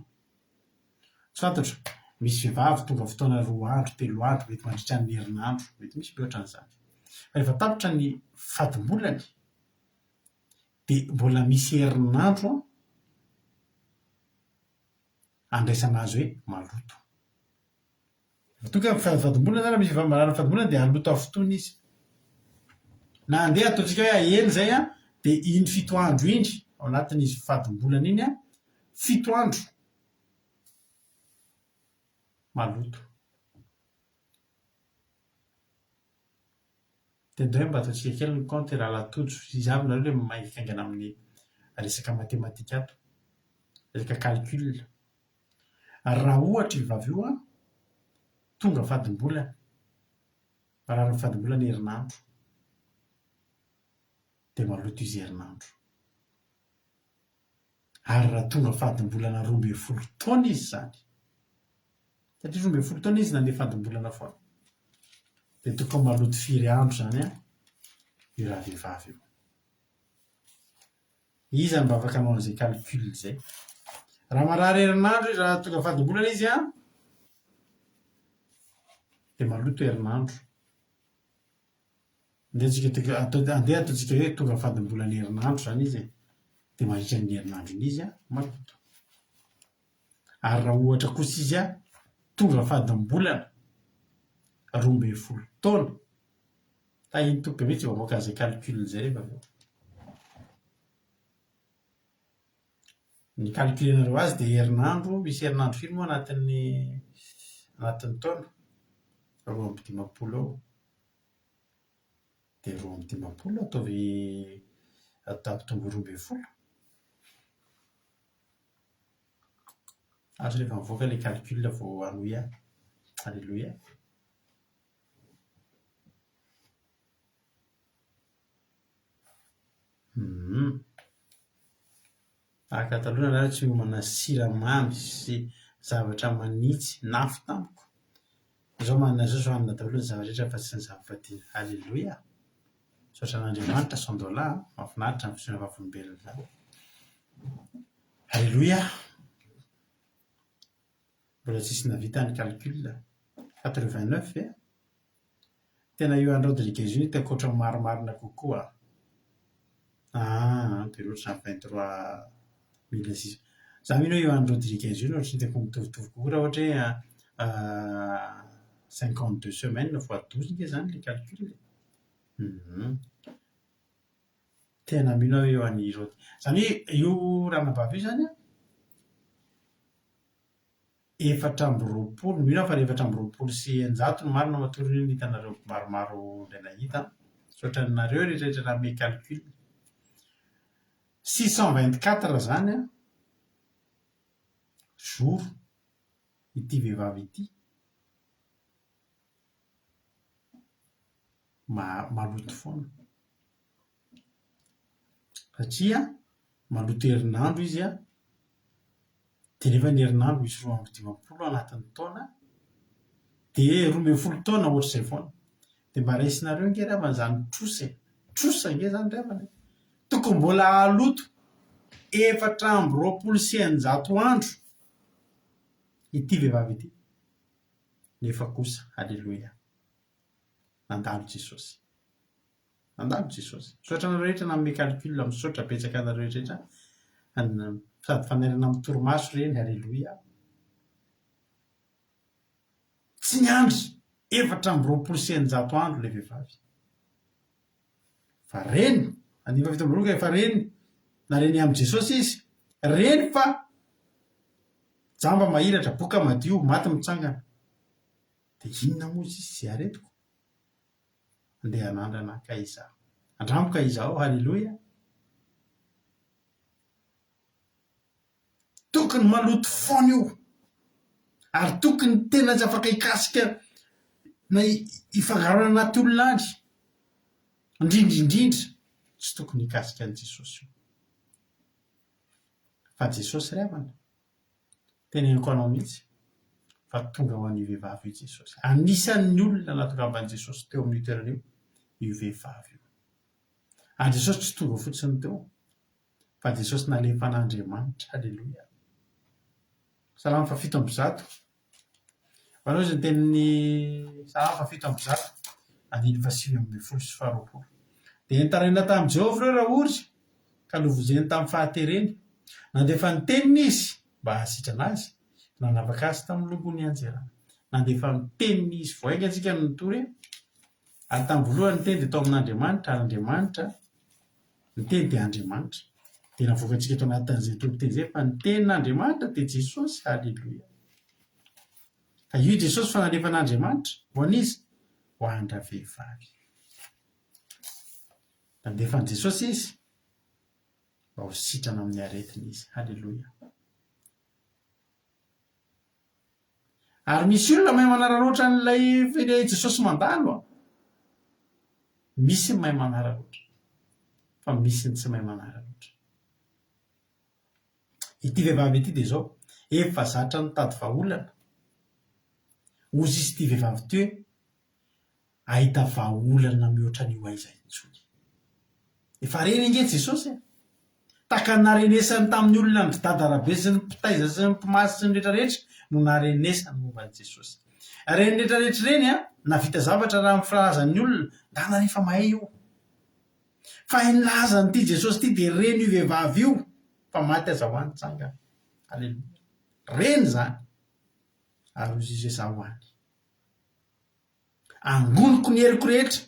tsy fantatro, misy vehivavy tonga fotoana roa andro, telo andro, mety mandritra ny herinandro, mety misy mihoatra an'izany. Fa rehefa tapitra ny fadimbolany dia mbola misy herinandro andraisana azy hoe maloto. Raha toa ka fadimbolana zany, misy vehivavy marary fadimbolana dia haloto hafitoana izy. Na andeha ataontsika hoe ahena izay an, dia iny fito andro iny, ao anatin'izy fadimbolana iny an, fito andro maloto. Dia ndray mba ataontsika kely ny kaonty rahalahy Tojo, iza avy nareo ilay mimaingaingaina amin'ny resaka matematika ato, resaka calcul. Ary raha ohatra io vavy io an, tonga fadimbolana, marary ny fadimbolana herinandro, dia maloto izy herinandro. Ary raha tonga fadimbolana 12 taona izy izany, satria 12 taona izy nandeha fadimbolana foana, dia tokony maloto firy andro izany an, io ravehivavy io. Iza no mba afaka hanao an'izay calcul izay? Raha marary herinandro izy, raha tonga fadimbolana izy an, dia maloto herinandro. Andeha tsika tonga, atao, andeha ataontsika hoe tonga fadimbolana herinandro izany izy e, dia mandritra ny herinandro iny izy an, maloto. Ary raha ohatra kosa izy an, tonga fadimbolana 12 taona, Tahin'ny Tompo be mihitsy vao hamoaka an'izay calcul izay rehefa avy eo. Ny calculenareo azy dia herinandro, misy herinandro firy moa anatin'ny anatin'ny taona? 52 eo. Dia 52 ataovy ampitomboy 12. Azo rehefa mivoaka ilay calcul vao hanohy ahy. Alléluia. Hum. Tahaka taloha nareo tsy miomana siramamy sy zavatra manitsy nafy tamiko. Zao manana zao zao hanina daholo ny zavatra rehetra fa tsy ny zava-badiana. Alléluia. Misaotra an'Andriamanitra Sandola a. Mahafinaritra ny fisehoana vavolombelona izany. Alléluia. Mbola tsisy navita ny calcul. 89 ve? Tena io an'i Rodriguez io no hitako ohatran'ny marimarina kokoa. Ah, be loatra izany 23 600. Za mino hoe io an'i Rodriguez io no ohatran'ny hitako mitovitovy kokoa raha ohatra hoe 52 semaines fois 12 nge izany ilay calcul e. Tena mino aho hoe io an'i Rod. Izany hoe io ranabavy io izany an, 24, mino aho fa 624 no marina matoa ry ny hitanareo maromaro indray nahita an. Misaotra anareo rehetra rehetra nanome calcul. 624 izany an, jour ity vehivavy ity. Maloto foana. Satria maloto herinandro izy an, dia nefa ny herinandro misy 52 anatin'ny taona, dia 12 taona ohatr'izay foana. Dia mba raisinareo ange ry havana izany trosa e! Trosa ange izany ry havana e! Tokony mbola haloto 624 andro ity vehivavy ity. Nefa kosa, Aleloia, nandalo Jesosy. Nandalo Jesosy. Misaotra anareo rehetra nanome calcul, misaotra betsaka anareo rehetra rehetra. Sady fanairana amin'ny torimaso ireny, Aleloia. Tsy niandry 624 andro ilay vehivavy. Fa reny, andininy faha-27 ka efa reny, nareny amin'i Jesosy izy, reny fa Jamba mahiratra, boka madio, maty mitsangana. Dia inona moa izy izay aretiko? Andeha hanandrana ka izaho. Andramo ka izaho, haleloia. Tokony maloto foana io. Ary tokony tena tsy afaka hikasika na hifangaro any anaty olona any. Indrindra indrindra, tsy tokony hikasika an'i Jesosy io. Fa Jesosy ry havana, teneniko anao mihitsy fa tonga ho an'io vehivavy io Jesosy. Anisan'ny olona nahatongavan'i Jesosy teo amin'io toerana io io vehivavy io. Ary Jesosy tsy tonga fotsiny teo, fa Jesosy nalefan'Andriamanitra. Aleloia. Salamo faha 107. Manao izy ny tenin'ny Salamo faha 107, andininy faha 19 sy faha 20. Dia nitaraina tamin'i Jehovah ireo raha ory, ka novonjeny tamin'ny fahatereny. Nandefa ny teniny izy mba hahasitrana azy, nanafaka azy tamin'ny longony nianjerana. Nandefa ny teniny izy. Vao haingana isika no nitory, ary tamin'ny voalohany ny teny dia tao amin'Andriamanitra, ary Andriamanitra, ny teny dia Andriamanitra. Dia navoakantsika tao anatin'izay toriteny izay fa ny tenin'Andriamanitra dia Jesosy. Haleloia. Ka io Jesosy fa nalefan'Andriamanitra ho an'iza? Ho an-dravehivavy. Nandefa an'i Jesosy izy mba ho sitrana amin'ny aretina izy. Haleloia. Ary misy olona mahay manararaotra an'ilay ilay Jesosy mandalo an. Misy ny mahay manararaotra, fa misy ny tsy mahay manararaotra. Ity vehivavy ity dia izao, efa zatra nitady vahaolana. Hozy izy ity vehivavy ity hoe, hahita vahaolana mihoatra an'io aiza intsony. Efa reny ange Jesosy e! Tahaka ny narenesany tamin'ny olona an-dry Dada Rabe sy ny mpitaiza sy ny mpimasy sy ny rehetra rehetra no narenesany momba an'i Jesosy. Ireny rehetra rehetra ireny an, nahavita zavatra raha ny filazan'ny olona, ndana re fa mahay io. Fa ny lazan'ity Jesosy ity dia reny io vehivavy io fa maty aza ho any tsangana. Aleloia. Reny izany. Ary hoy Izy hoe zaho any. Angoniko ny heriko rehetra,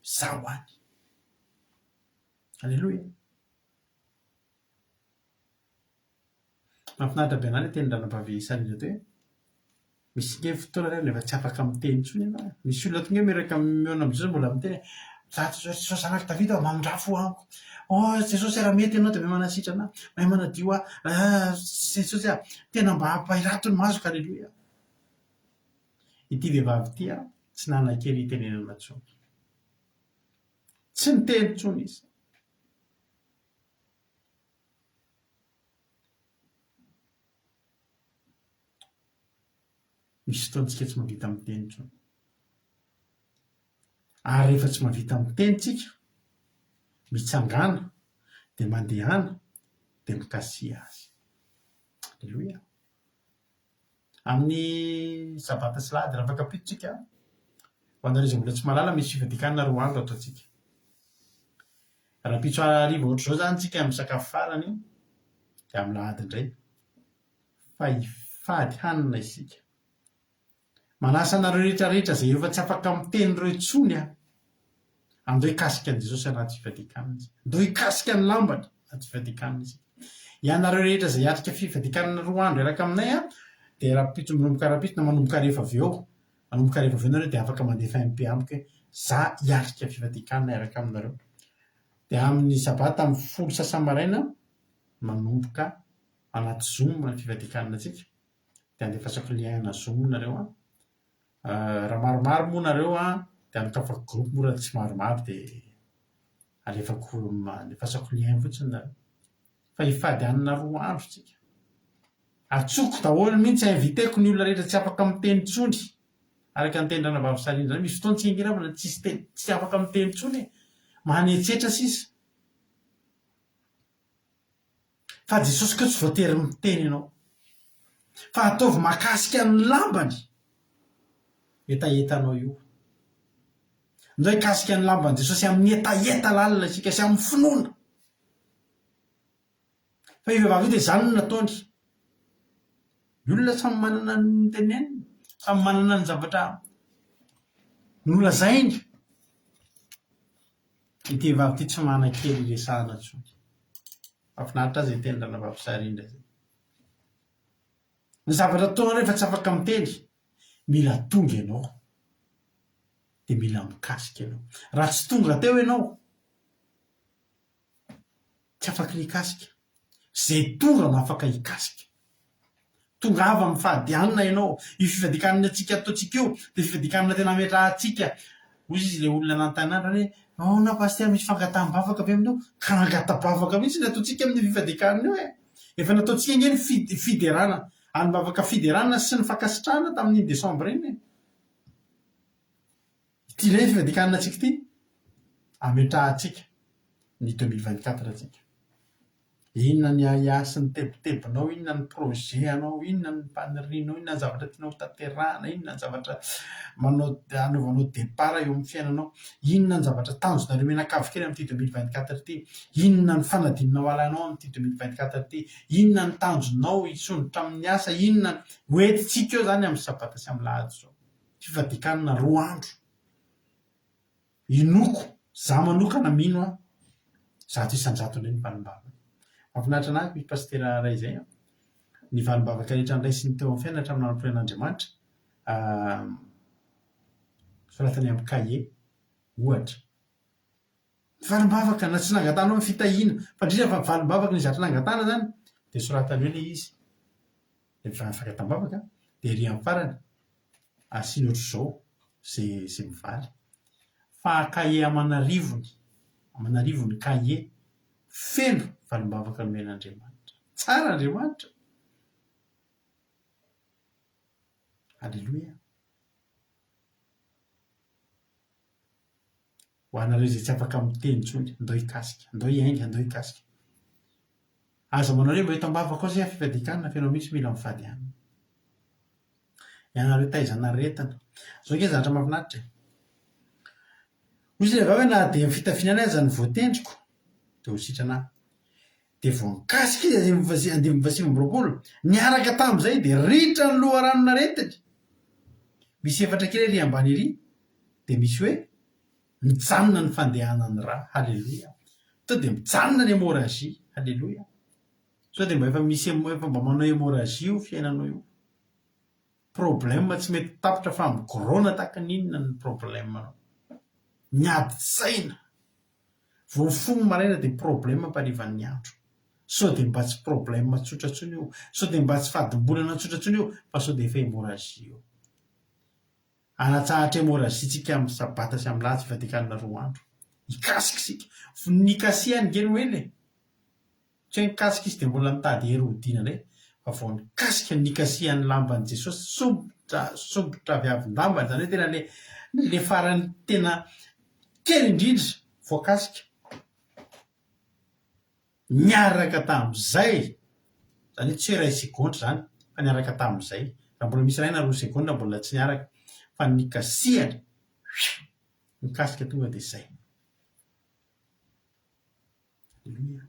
zaho any. Aleloia. Mahafinaritra be anah ilay tenin-dranabavy Sanina teo hoe misy nge fotoana re rehefa tsy afaka miteny intsony ianao e. Misy olona tonga hoe miaraka mihaona amin'i Jesosy mbola miteny hoe za Jesosy Jesosy zanak'i Davida ô, mamindrà fo amiko. Oh Jesosy raha mety ianao dia mahay manasitrana ahy, mahay manadio ahy. Ah Jesosy ah, tena mba ampahirato ny masoko, aleloia. Ity vehivavy ity ah, tsy nanan-kery hitenenana intsony. Tsy niteny intsony izy. Misy fotoana tsika tsy mahavita miteny intsony. Ary rehefa tsy mahavita miteny tsika, mitsangàna dia mandehana dia mikasiha azy. Aleloia. Amin'ny sabata sy lahady raha afaka ampitso tsika, ho anareo izay mbola tsy mahalala misy fivadikanana roa andro ataontsika. Rahampitso hariva ohatr'izao izany tsika misakafo farany dia amin'ny lahady indray fa hifady hanina isika. Manasa anareo rehetra rehetra izay efa tsy afaka miteny ireo intsony aho. Andao hikasika an'i Jesosy anaty fifadian-kanina isika. Andao hikasika ny lambany anaty fifadian-kanina isika. Ianareo rehetra izay hiatrika fifadian-kanina roa andro hiaraka aminay an, dia rahampitso manomboka rahampitso na manomboka rehefa avy eo, manomboka rehefa avy eo nareo dia afaka mandefa MP amiko hoe za hiatrika fifadian-kanina hiaraka aminareo. Dia amin'ny sabata amin'ny folo sasany maraina manomboka anaty zoom ny fifadian-kanina antsika. Dia andefasako lien ana zoom nareo an. Raha maromaro moa nareo an, dia anokafako groupe moa raha tsy maromaro dia alefako alefasako lien fotsiny nareo. Fa hifady hanina roa andro tsika. Atsoko daholo mihitsy, inviteko ny olona rehetra tsy afaka miteny intsony. Araka ny tenin-dRanabavy Sarina izany, misy fotoana tsy angirafana tsisy teny, tsy afaka miteny intsony e. Manetsetra sisa. Fa Jesosy koa tsy voatery miteny ianao. Fa ataovy mahakasika ny lambany hetahetanao io. Ndao hikasika ny lamban'i Jesosy amin'ny hetaheta lalina isika sy amin'ny finoana. Fa io vehivavy io dia izany no nataony. Ny olona samy manana ny teneniny, samy manana ny zavatra nolazainy. Ity vehivavy ity tsy manan-kery hiresahana intsony. Mahafinaritra ahy izay tenin-dRanabavy Sarindra izay. Ny zavatra ataonao rehefa tsy afaka miteny, mila tonga ianao. Dia mila mikasika ianao. Raha tsy tonga teo ianao, Tsy afaka ny hikasika. Izay tonga no afaka hikasika. Tongava amin'ny fahadianina ianao. Io fifadian-kanina antsika ataontsika io dia fifadian-kanina tena ametrahantsika. Hoy izy ilay olona nanontany ahy androany hoe, ahoana Pasitera misy fangataham-bavaka ve aminao? Ka hangata-bavaka mihitsy ny ataontsika amin'io fifadian-kanina io e! Efa nataontsika ange ny fiderana, alim-bavaka fiderana sy ny fankasitrahana tamin'iny desambra iny e! Ity indray ny fivadikanana antsika ity, ametrahantsika ny 2024 antsika. Inona ny ahiahy sy ny tebitebinao, inona ny projet anao, inona ny fanirianao, inona ny zavatra tianao ho tanterahana, inona ny zavatra manao anaovanao départ eo amin'ny fiainanao, inona ny zavatra tanjonareo mianakavy kely amin'ity 2024 ity, inona ny fanadinanao alainao amin'ity 2024 ity, inona ny tanjonao hisondrotra amin'ny asa, inona ny, ho entintsika eo izany amin'ny sabata sy amin'ny lahady izao. Fivadikanana roa andro. Inoako, za manokana mino aho, 100% indray ny valim-bavaka. Mahafinaritra anah io pasitera iray izay an, ny valim-bavaka rehetra noraisiny teo amin'ny fiainana hatramin'ny nanompoany an'Andriamanitra, soratany amin'ny kahie, ohatra. Ny valim-bavaka na tsy nangatahanao ny fitahiana, fa indrindra fa valim-bavaka ny zavatra nangatahana izany dia soratany eo ilay izy. Ilay fangataham-bavaka dia ery amin'ny farany asiany ohatr'izao izay izay mivaly. Fa kahie aman'arivony, aman'arivony kahie feno valim-bavaka nomen'Andriamanitra. Tsara Andriamanitra! Aleloia! Ho anareo izay tsy afaka miteny intsony, ndao hikasika, ndao hiainga, ndao hikasika. Aza manao hoe mba eto am-bavaka ao zay fifadian-kanina fa ianao mihitsy mila mifady hanina. Ianareo taizana aretina. Zao ange zavatra mahafinaritra e. Hoy izy ilay vavy hoe na dia ny fitafiana ihany aza no voatendriko dia ho sitrana aho. Dia vao nikasika izy andininy faha-29, niaraka tamin'izay dia ritra ny loharanon'aretiny. Misy efatra kely ery ambany ery dia misy hoe mijanona ny fandehanan'ny ra. Haleloia. Sao dia mijanona ny hémorragie. Haleloia. Sao dia mba efa misy efa mba manao hémorragie io fiainanao io. Problème tsy mety tapitra fa migorona tahaka ny inona ny problème-nao. Miady saina. Vao mifoha ny maraina dia problème amparivan'ny andro. Sao dia mba tsy problème tsotra intsony io, sao dia mba tsy fadimbolana tsotra intsony io fa sao dia efa hémorragie io. Hanatsahatra hémorragie tsika amin'ny sabata sy amin'ny lahady fifadian-kanina roa andro. Hikasika isika. Nikasihany nge Noely e. Tsy hoe nikasika izy dia mbola nitady hery hodiana indray fa vao nikasika ny nikasihan'ny lamban'i Jesosy, sompitra sompitra avy avin-dambany, izany hoe tena le le farany tena kely indrindra voakasika niaraka tamin'izay, izany hoe tsy hoe iray segondra izany fa niaraka tamin'izay. Raha mbola misy iray na roa segondra mbola tsy niaraka. Fa nikasihany, fiu! Nikasika tonga dia izay. Aleloia.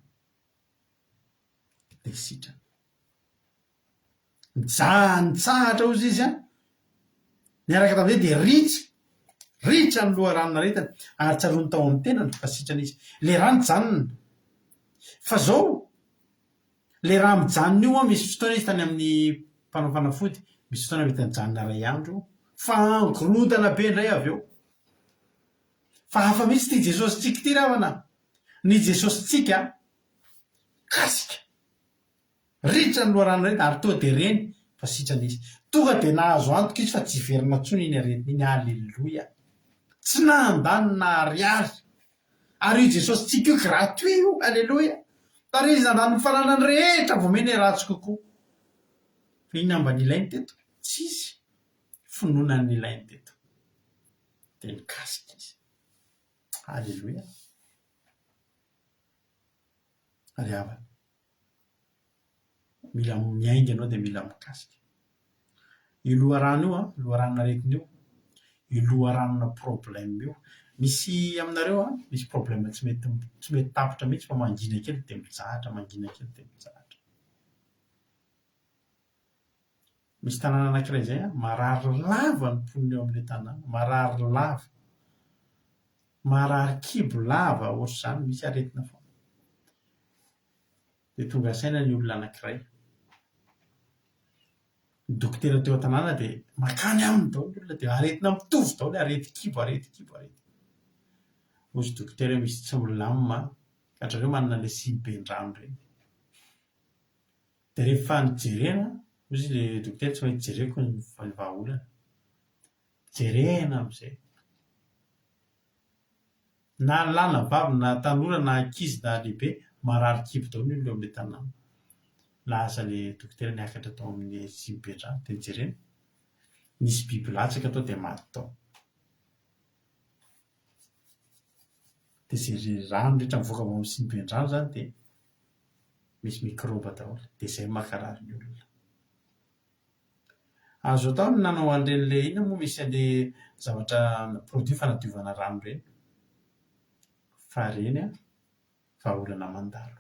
Dia sitrana. Nijaha, nitsahatra hozy izy an, niaraka tamin'izay dia ritra, ritra ny loharanon'aretiny ary tsaroany tao amin'ny tenany fa sitrana izy. Ilay rà nijanona. Fa zao, ilay rà mijanona io an, misy fotoana izy tany amin'ny mpanao fanafody, misy fotoana mety nijanona iray andro, fa nikorontana be indray avy eo. Fa hafa mihitsy ity Jesosintsika ity ry havana a! Ny Jesosintsika kasika. Ritra ny loharano rehetra ary toa dia reny fa sitrana izy. Tonga dia nahazo antoka izy fa tsy hiverina intsony iny aretina iny. Aleloia! Tsy nandany na ariary. Ary io Jesosy tsika io gratuit io. Aleloia! Tary izy nandany ny fananany rehetra vao mena ratsy kokoa. Fa inona mba nilainy teto? Tsisy. Finoana no nilainy teto. Dia nikasika izy. Aleloia! Ry havana. Mila miainga ianao dia mila mikasika. Io loharano io an, loharanon'aretina io, io loharanona problème io. Misy aminareo an, misy problème tsy mety tsy mety tapitra mihitsy fa mangina kely dia mitsahatra, mangina kely dia mitsahatra. Misy tanàna anankiray izay an, marary lava ny mponina eo amin'ilay tanàna, marary lava. Marary kibo lava ohatr'izany, misy aretina foana. Dia tonga saina ny olona anankiray. Ny dokotera teo an-tanàna dia mankany aminy daholo ny olona dia aretina mitovy daholo, aretin-kibo, aretin-kibo, aretin-kibo. Hoy izy dokotera hoe misy tsy milamina an, ka ry zareo manana ilay siniben-drano ireny. Dia rehefa nojerena, hoy izy ilay dokotera tsy maintsy jereko ny vahaolana. Jerena amin'izay. Na lahy na vavy na tanora na ankizy na lehibe, marary kibo daholo ny olona eo amin'ilay tanàna. Lasa ilay dokotera niakatra tao amin'ny siniben-drano dia nojerena, nisy biby latsaka tao dia maty tao. Dia izay rano rehetra mivoaka avy ao amin'ny siniben-drano izany dia misy mikraoba daholo, dia izay no mankarary ny olona. Azo atao ny nanao an'ireny ilay inona moa misy an'ilay zavatra produit fanadiovana rano ireny. Fa ireny an, vahaolana mandalo.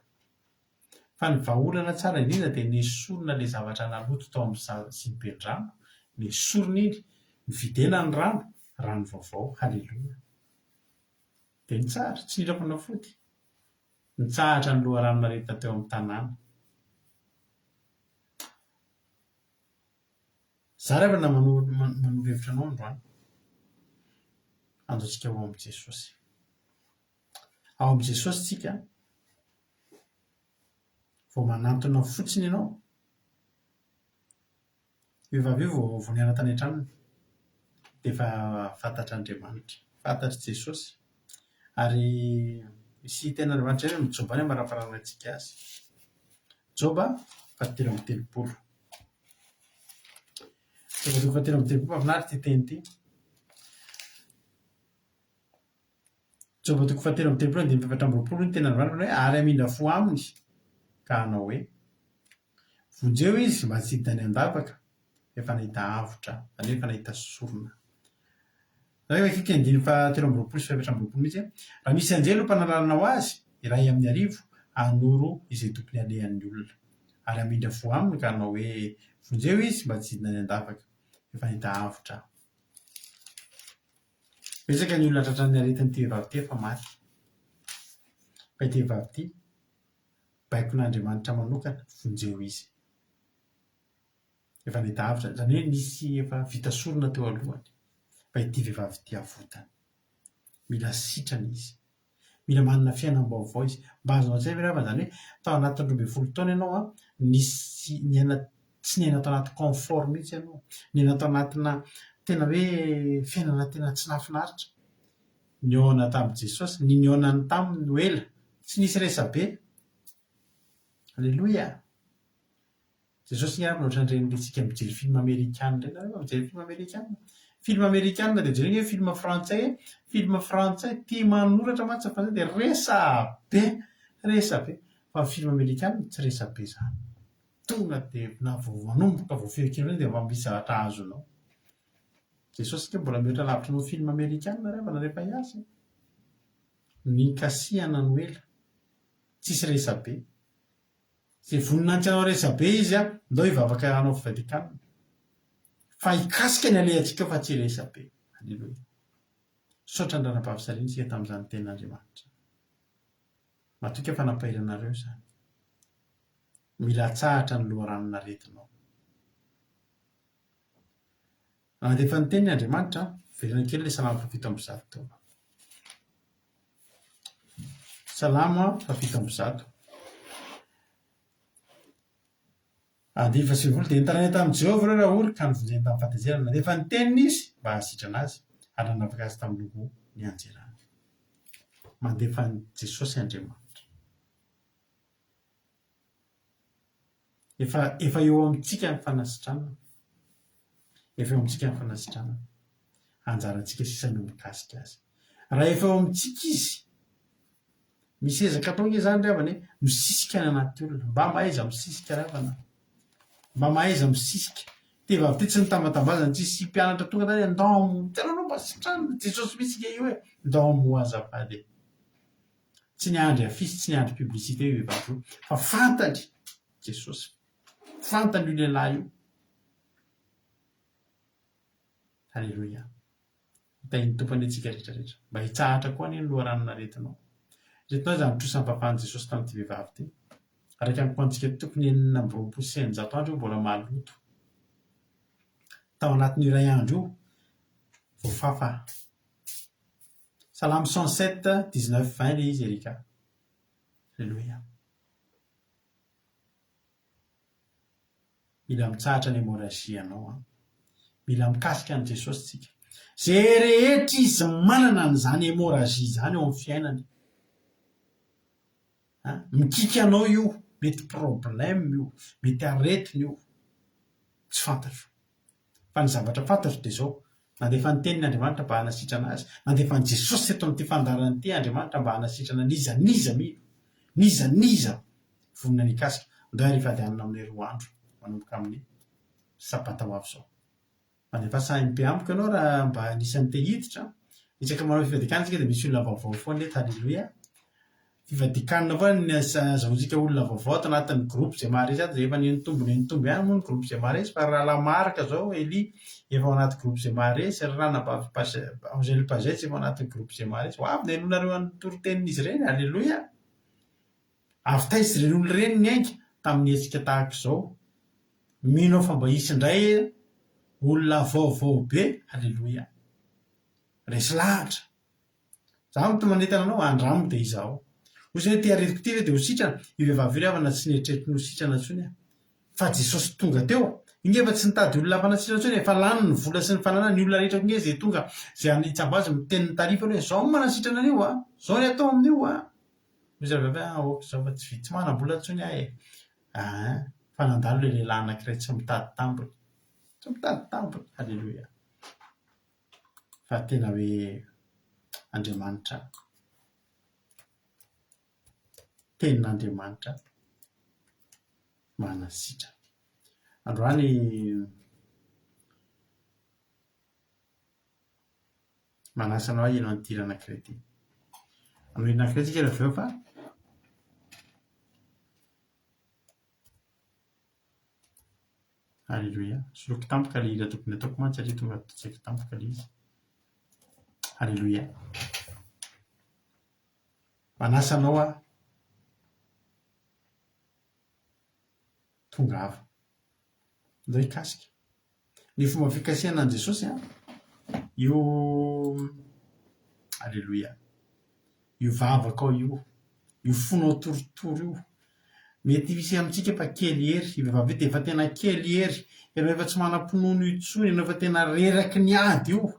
Fa ny vahaolana tsara indrindra dia nesorina ilay zavatra naloto tao amin'ny siniben-drano, nesorina iny, novidena ny rano, rano vaovao, haleloia. Dia nitsahatra, tsy nila fanafody. Nitsahatra ny loharanon'aretina teo amin'ny tanàna. Za ry havana manoro hevitra anao androany. Andao tsika ho ao amin'i Jesosy. Ao amin'i Jesosy tsika vao manantona fotsiny ianao. Io vehivavy io vao vao niala tany an-tranony dia efa fantatr'Andriamanitra, fantatr'i Jesosy. Ary misy tenin'Andriamanitra izay hoe mijoba any am-baravarana antsika azy. Joba fahatelo amby telopolo. Joba toko fahatelo amby telopolo, mahafinaritra ity teny ity. Joba toko fahatelo amby telopolo andininy fahefatra amby roapolo ny tenin'Andriamanitra hoe ary hamindra fo aminy ka hanao hoe, Vonjeo izy mba tsy hidina any an-davaka, efa nahita avotra, izany hoe efa nahita sorona. Izany hoe akaiky andininy fahatelo amby roapolo sy fahefatra amby roapolo mihitsy, raha misy anjely ho mpanalalana ho azy, iray amin'ny arivo, hanoro izay tokony halehan'ny olona. Ary hamindra fo aminy ka hanao hoe, Vonjeo izy mba tsy hidina any an-davaka, efa nahita avotra. Betsaka ny olona tratran'ny aretin'ity vehivavy ity efa maty. Fa ity vehivavy ity, baikon'Andriamanitra manokana, vonjeo izy. Efa nahita avotra, izany hoe nisy efa vita sorona teo alohany, fa ity vehivavy ity avotany. Mila sitrana izy. Mila manana fiainam-baovao izy. Mba azonao an-tsaina ve ry havana izany hoe tao anatin'ny 12 taona ianao an, nisy niaina, tsy niaina tao anaty confort mihitsy ianao. Niaina tao anatina tena hoe fiainana tena tsy nahafinaritra. Nihaona tamin'i Jesosy, ny nihaonany taminy no ela, tsy nisy resabe. Aleloia! Jesosy nge ary ohatran'ireny le tsika mijery film amerikana ireny, nareo efa mijery film amerikana? Film amerikana dia jereo nge film frantsay e, film frantsay tia manoratra mantsy ny frantsay dia resabe, resabe, fa ny film amerikana tsy resabe zany. Tonga dia na vao manomboka vao firy dia efa misy zavatra azonao. Jesosy ange mbola mihoatra lavitra noho ny film amerikana ry havana rehefa hiasa e. Ny kasihana no ela. Tsisy resabe. Izay vonona tsy hanao resabe izy an, ndao hivavaka hanao fivadikanina. Fa hikasika ny alehantsika eo fa tsy hiresabe. Aleloia. Misaotra an-dRanabavy Sarina isika tamin'izany tenin'Andriamanitra. Matoky aho fa nampahery anareo izany. Mila atsahatra ny loharanon'aretinao. Nandefa ny teniny Andriamanitra, verina kely ilay salamo faha-107 teo. Salamo faha-107. Andininy faha-90 dia nitaraina tamin'i Jehovah ireo raha ory ka novonjeny tamin'ny fahatezerana. Nandefa ny teniny izy mba hahasitrana azy ary nanafaka azy tamin'ny logo nianjerany. Mandefa an'i Jesosy Andriamanitra. Efa efa eo amintsika ny fanasitranana. Efa eo amintsika ny fanasitranana. Anjarantsika sisa no mikasika azy. Raha efa eo amintsika izy, misy ezaka atao ange izany ry havana e, misisika any anaty olona. Mba mahaiza misisika ry havana. Mba mahaiza misisika. Ity vavy ity tsy nitambatambazana, tsisy mpianatra tonga tany hoe ndao, hitanao mba sitranina, Jesosy mihitsy ange io e, ndao moa azafady e. Tsy niandry affiche, tsy niandry publicité io vehivavy io fa fantany Jesosy. Fantany io lehilahy io. Alléluia. Tahin'ny Tompo anie tsika rehetra rehetra. Mba hitsahatra koa anie ny loharanon'aretinao. Ireto izany trosa nivavan'i Jesosy tamin'ity vehivavy ity. Araka ny koantsika tokony 626 andro io mbola maloto. Tao anatin'io iray andro io, voafafa Salamo 107, 19, 20 ilay izy Erika. Aleloia. Mila mitsahatra ny hémorragie anao an. Mila mikasika an'i Jesosy tsika. Izay rehetra izy manana an'izany hémorragie izany eo amin'ny fiainany. An, mikiky anao io, mety problème io, mety aretina io. Tsy fantatro. Fa ny zavatra fantatro dia izao, nandefa ny teniny Andriamanitra mba hanasitrana azy, nandefa an'i Jesosy teto amin'ity fandaharana ity Andriamanitra mba hanasitrana n'iza n'iza mino, n'iza n'iza vonona ny hikasika. Ndao ary hifady hanina amin'ny roa andro manomboka amin'ny sabata ho avy izao. Mandefasa MP amiko ianao raha mba anisan'ny te hiditra. Isaky ny manao fivadikanana isika dia misy olona vaovao foana eto, Haleloia. Fivadikanana foana ny azahoantsika olona vaovao ato anatin'ny groupe izay maharesy ato, efa nitombo nitombo ihany moa ny groupe izay maharesy fa rahalahy Marc izao, Elie efa ao anaty groupe izay maharesy, ry ranabavy Page Angèle Pagès efa ao anatin'ny groupe izay maharesy, ho avy ny henoinareo an'ny toritenin'izy ireny, Aleloia! Avy taiza ireny olona ireny niainga tamin'ny hetsika tahaka izao? Mino aho fa mba hisy indray olona vaovao be, Aleloia! Resy lahatra. Za no manentana anao, andramo dia izao. Hoy izy hoe ity aretiko ity ve dia ho sitrana? Io vehivavy io ry havana tsy nieritreritiny ho sitrana intsony aho. Fa Jesosy tonga teo. Io nge efa tsy nitady olona hafanasitrana intsony e, efa lany ny vola sy ny fananany, ny olona rehetra koa nge izay tonga izay hitsabo azy miteny ny tarif aloha hoe zao no manasitrana an'io a, zao ny atao amin'io a. Hoy izy ravehivavy hoe ah ok zao fa tsy tsy manam-bola intsony aho e. Aa fa nandalo ilay lehilahy anankiray tsy mitady tambiny. Tsy mitady tambiny. Aleloia. Fa tena hoe Andriamanitra, Tenin'Andriamanitra manasitrana. Androany manasa anao hino an'ity hira anankiray ity. Hanao hira anankiray isika rehefa avy eo fa Aleloia. Soloiko tampoka ilay hira tokony hataoko mantsy satria tonga ato an-tsaiko tampoka ilay izy. Aleloia. Manasa anao aho. Tongava. Ndao hikasika. Ny fomba fikasihana an'i Jesosy an, io Aleloia. Io vavakao io, io fonao torotoro io. Mety hisy amintsika efa kely hery, io vehivavy io dia efa tena kely hery, ianao efa tsy manam-pinoana intsony, ianao efa tena reraky ny ady io.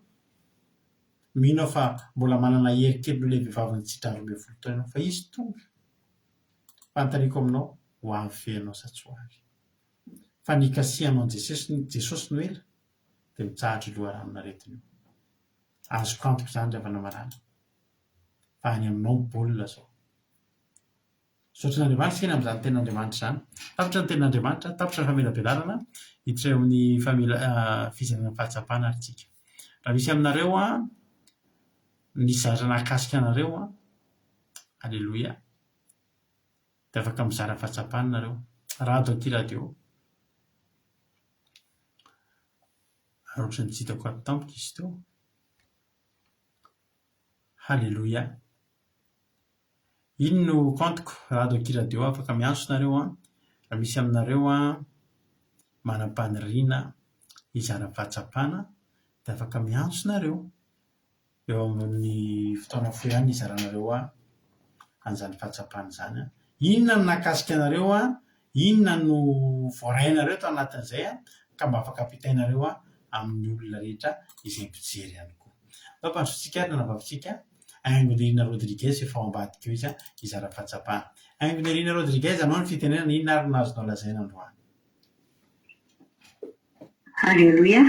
Mino aho fa mbola manana hery kely noho ilay vehivavy nitsitra 12 taona ianao, fa izy tonga. Fanontaniako aminao, ho avy ve ianao sa tsy ho avy? Fa ny hikasihanao an'i Jesosy, Jesosy no ela, dia mitsahatra io loharanon'aretina io. Azoko antoka izany ry havana malala, fa any aminao ny baolina izao. Misaotra an'Andriamanitra isika ny amin'izany tenin'Andriamanitra izany. Tapitra ny tenin'Andriamanitra, tapitra ny famelabelarana, hiditra eo amin'ny famela fizarana ny fahatsapana ary isika. Raha misy aminareo an, nisy zavatra nahakasika anareo an, Aleloia, dia afaka mizara fahatsapana nareo. Rado aty radio. Ary ohatran'ny tsy hitako ato tampoka izy teo. Haleloia. Iny no compte-ko, Rado aty radio afaka miantso nareo an, raha misy aminareo an manam-paniriana hizara fahatsapana dia afaka miantso nareo. Eo amin'ny fotoana fohy ihany hizaranareo an'izany fahatsapana izany. Inona no nahakasika anareo? Inona no voarainareo tao anatin'izay ka mba afaka ampitainareo amin'ny olona rehetra izay mpijery ihany koa. Fampandrosoantsika ary ny anabavintsika Haingonirina Rodriguez efa ao ambadika eo izy hizara fahatsapana. Haingonirina Rodriguez, anao ny fitenenana, inona ary no azonao lazaina androany? Aleloia!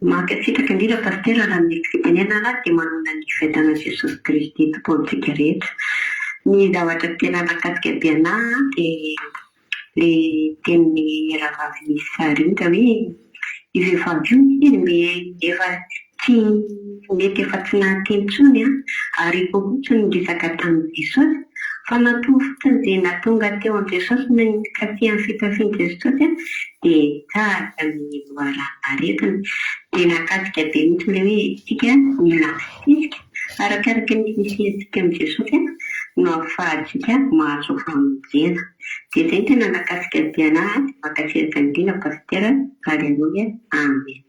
Mankasitraka indrindra Pasitera raha ny fitenenana dia manonona ny fiadanan'i Jesosy Kristy Tompo amintsika rehetra. Ny zavatra tena nahakasika be anah dia le tenin'ny rahavavy Sarindra hoe io vehivavy io izy efa tsy mety efa tsy nahateny intsony an, ary koa tsy niresaka tamin'i Jesosy fa natoa fotsiny dia nahatonga teo amin'i Jesosy ny nikasihan'ny fitafian'i Jesosy dia nitsahatra ny loharanon'aretina. Dia nahakasika be mihitsy ilay hoe isika mila misisika, arakaraka ny isisihantsika amin'i Jesosy no ahafahantsika mahazo famonjena. Dia izay no tena nahakasika be anah, mankasitraka indrindra Pasitera, Aleloia, Amen.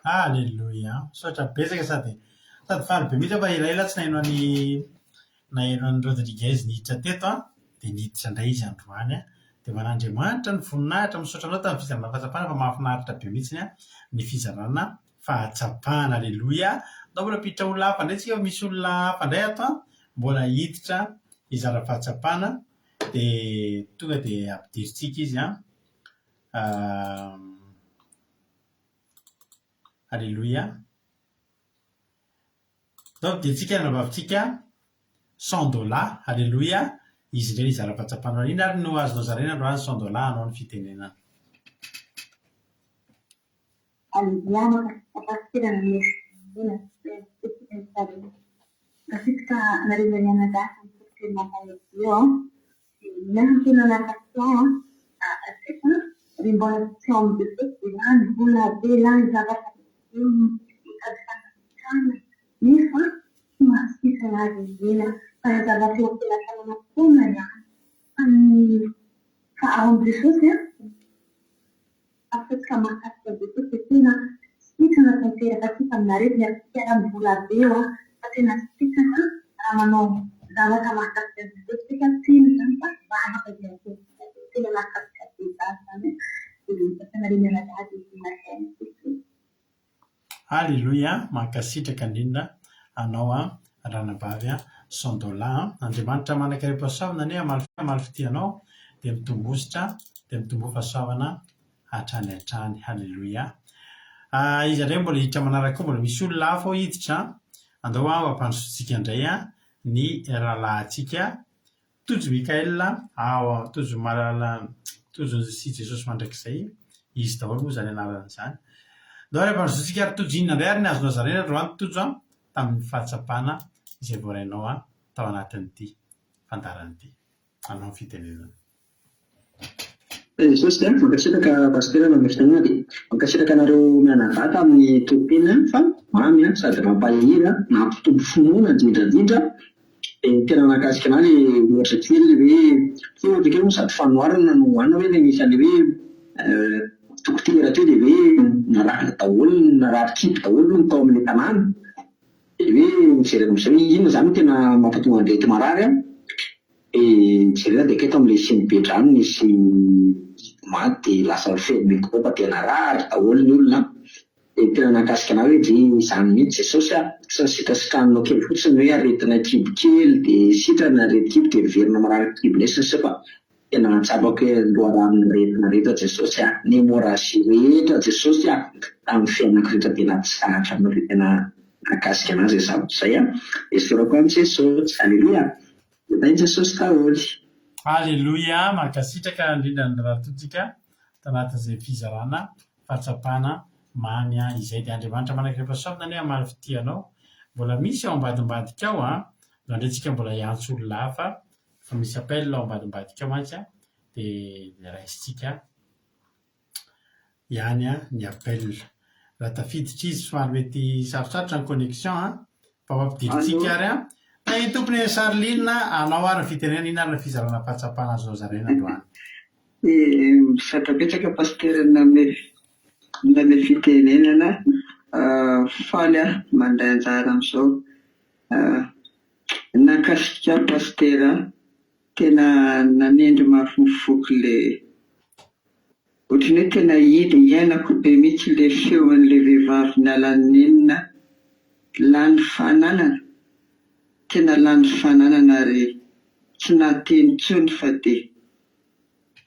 Aleloia! Misaotra betsaka sady sady faly be mihitsy aho fa elaela aho tsy naheno an'i naheno an'i Rodriguez niditra teto an, dia niditra indray izy androany an. Dia ho an'Andriamanitra ny voninahitra, misaotra anao tamin'ny fizarana fahatsapana fa mahafinaritra be mihitsy ny fizarana fahatsapana. Aleloia! Andao mbola hampiditra olona hafa indray tsika fa misy olona hafa indray ato an, mbola hiditra hizara fahatsapana dia tonga dia ampidirintsika izy an. Aleloia. Zao ampidirintsika ny anabavintsika Sandola. Aleloia. Izy indray nizara fahatsapana. Inona ary no azonao zaraina androany Sandola anao ny fitenenana. Aleloia, mankasitraka Pasitera nanome fitenenana. Mankasitraka anareo mianadahy tamin'ny toriteny mampahery be an. Ny ahy no tena nahakasika ahy an, hatreto an, ry mbola tsy ao amin'i Jesosy dia lany vola be, lany zavatra be mitady fanasitrana nefa tsy mahasitrana azy ireny an, fa ny zavatra eo am-pelatanana foana ihany, fa ny fa ao amin'i Jesosy an, Afaka mahakasika an'i Jesosy dia tena sitrana tanteraka tsika amin'aretina ary tsy hialan'ny vola be eo an, fa tena sitrana raha manao zavatra mahakasika an'i Jesosy tsika, tsy inona izany fa vavaka izay ataontsika dia tena mahakasika be izany izany an, dia misaotra anareo mianadahy dia voninahitra ho an'i Jesosy. Aleloia mankasitraka indrindra anao an ranabavy an Sandola an Andriamanitra manankarem-pahasoavana anie hamaly hamaly fitia anao dia mitombositra dia mitomboa fahasoavana hatrany hatrany haleloia ah iza indray mbola hiditra manaraka koa mbola misy olona hafa ao hiditra an andao an hampandrosoantsika indray an ny rahalahintsika Tojo Mickaël ao Tojo malala Tojo sy Jesosy mandrakizay izy daholo moa izany anarana izany. Ndao ary ampandrosoantsika ary Tojo inona indray ary ny azonao zaraina androany Tojo an tamin'ny fahatsapana izay voarainao an tao anatin'ity fandaharana ity. Anao ny fitenenana. Jesosy a, mankasitraka Pasitera nanome fitenenana dia mankasitraka anareo mianadahy tamin'ny toriteny a, fa mamy a, sady mampahery a, nampitombo finoana indrindra indrindra, dia tena nahakasika anah le ohatra kely le hoe, tsy hoe ohatra kely moa sady fanoharana no anona hoe le nisy anle hoe dokotera teo dia hoe narary daholo, narary kibo daholo ny tao amin'ilay tanàna, dia hoe nijerena amin'izay hoe inona izany no tena mampatonga an'ireto marary a. Dia jerena dia kay tao amin'ilay sinibe-drano nisy biby maty dia lasa feno mikrôba dia narary daholo ny olona an! Dia tena nahakasika anah hoe dry izany mihitsy Jesosy a! Tsy ny sitrasitraninao kely fotsiny hoe aretina kibo kely dia sitrana aretin-kibo dia miverina marary kibo indray sy ny sisa fa tena nahatsapako hoe loharanon'ny aretina rehetra Jesosy a! Ny hémorragie rehetra Jesosy a! Tamin'ny fiainako rehetra dia natsahatra anao dia tena nahakasika anah izay zavatra izay an! Esorako any Jesosy! Aleloia! Ilain Jesosy daholo. Aleloia, mankasitraka indrindra ny Ratotsika tanatin'izay fizarana fahatsapana mamy izay. Dia Andriamanitra manak'ireo-pahasoavana anie hamaly fitia anao. Mbola misy ao ambadimbadika ao an, ndao ndray tsika mbola hiantso olona hafa fa misy appel ao ambadimbadika ao mantsy an, dia raisintsika ihany ny appel. Raha tafiditra izy somary mety sarotsarotra ny connexion an, fa ho ampidirintsika ary an. Tahin'ny Tompo ny Charline, anao ary ny fitenenana, inona ary ny fizarana fahatsapana azonao zaraina androany? Misaotra betsaka Pasitera nanome nanome fitenenana. Faly aho mandray anjara amin'izao. Nankasitrika ahy Pasitera Tena nanendry mafy ny foko le ohatran'ny hoe tena hita iainako be mihitsy le feon'le vehivavy niala nenina lany fananana, tena lany fananana ary tsy nahateny intsony fa dia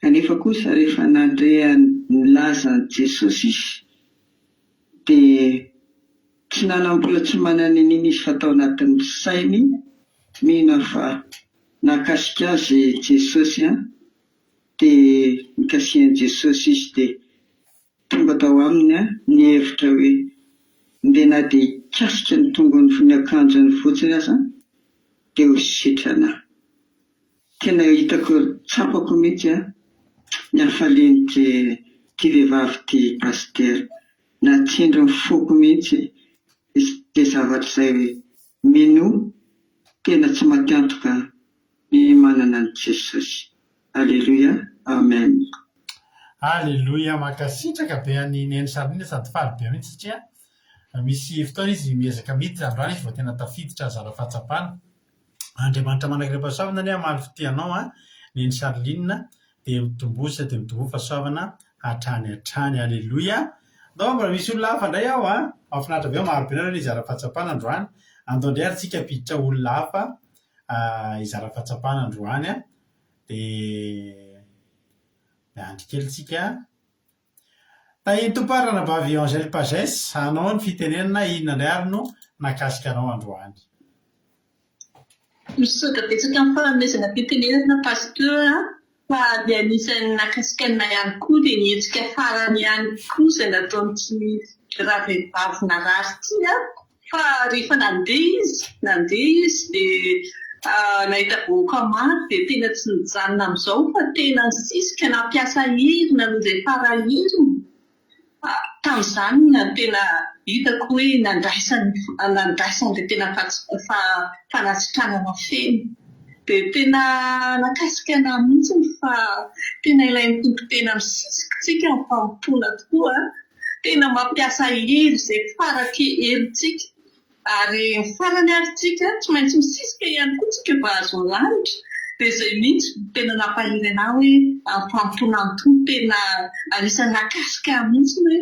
kanefa kosa rehefa nandre nilaza an'i Jesosy izy dia tsy nanam-bola tsy manan'inona izy fa tao anatin'ny sainy mino aho fa Nahakasika azy Jesosy an, dia nikasihan'i Jesosy izy dia tonga tao aminy an ny hevitra hoe ndeha na dia hikasika ny tongony ny akanjony fotsiny aza dia ho sitrana aho. Tena hitako tsapako mihitsy an ny hafalian'ity ity vehivavy ity Pasitera. Natsindry ny foko mihitsy izay zavatra izay hoe minoa tena tsy maty antoka ny manana an'i Jesosy. Aleloia Amen. Aleloia mankasitraka be an'i Neny Charline sady faly be mihitsy satria misy fotoana izy miezaka miditra androany izy vao tena tafiditra nizara fahatsapana. Andriamanitra manakireo-pahasoavana anie hamaly fitia anao an Neny Charline dia mitomboa dia mitomboa fahasoavana hatrany hatrany. Aleloia. Ndao mbola misy olona hafa indray ao an. Mahafinaritra be, maro be nareo nizara fahatsapana androany. Andao indray ary tsika hampiditra olona hafa hizara fahatsapana androany an. Dia miandry kely tsika. Tahin'ny Tompo ary Ranabavy Angèle Pages, anao ny fitenenana, inona indray ary no nahakasika anao androany? Misaotra betsaka amin'ny fanomezana fitenenana Pasteur a! Fa ny anisan'ny nahakasika anay ihany koa dia ny hetsika farany ihany koa izay nataon'ity ravehivavy narary ity a! Fa rehefa nandeha izy, nandeha izy dia nahita vahoaka maro dia tena tsy nijanona amin'izao fa tena nisisika nampiasa hery nanao izay fara heriny. Tamin'izany no tena hitako hoe nandraisany nandraisany ilay tena fanasitranana feno. Dia tena nahakasika anà mihitsy fa tena ilain'ny Tompo tena misisika isika amin'ny fanompoana tokoa. Tena mampiasa hery izay faraky herintsika. Ary ny farany ary tsika tsy maintsy misisika ihany koa tsika vao azo ny lanitra. Dia izay mihitsy no tena nampahery anah hoe amin'ny fanompoana ny Tompo tena anisan'ny nahakasika ahy mihitsy hoe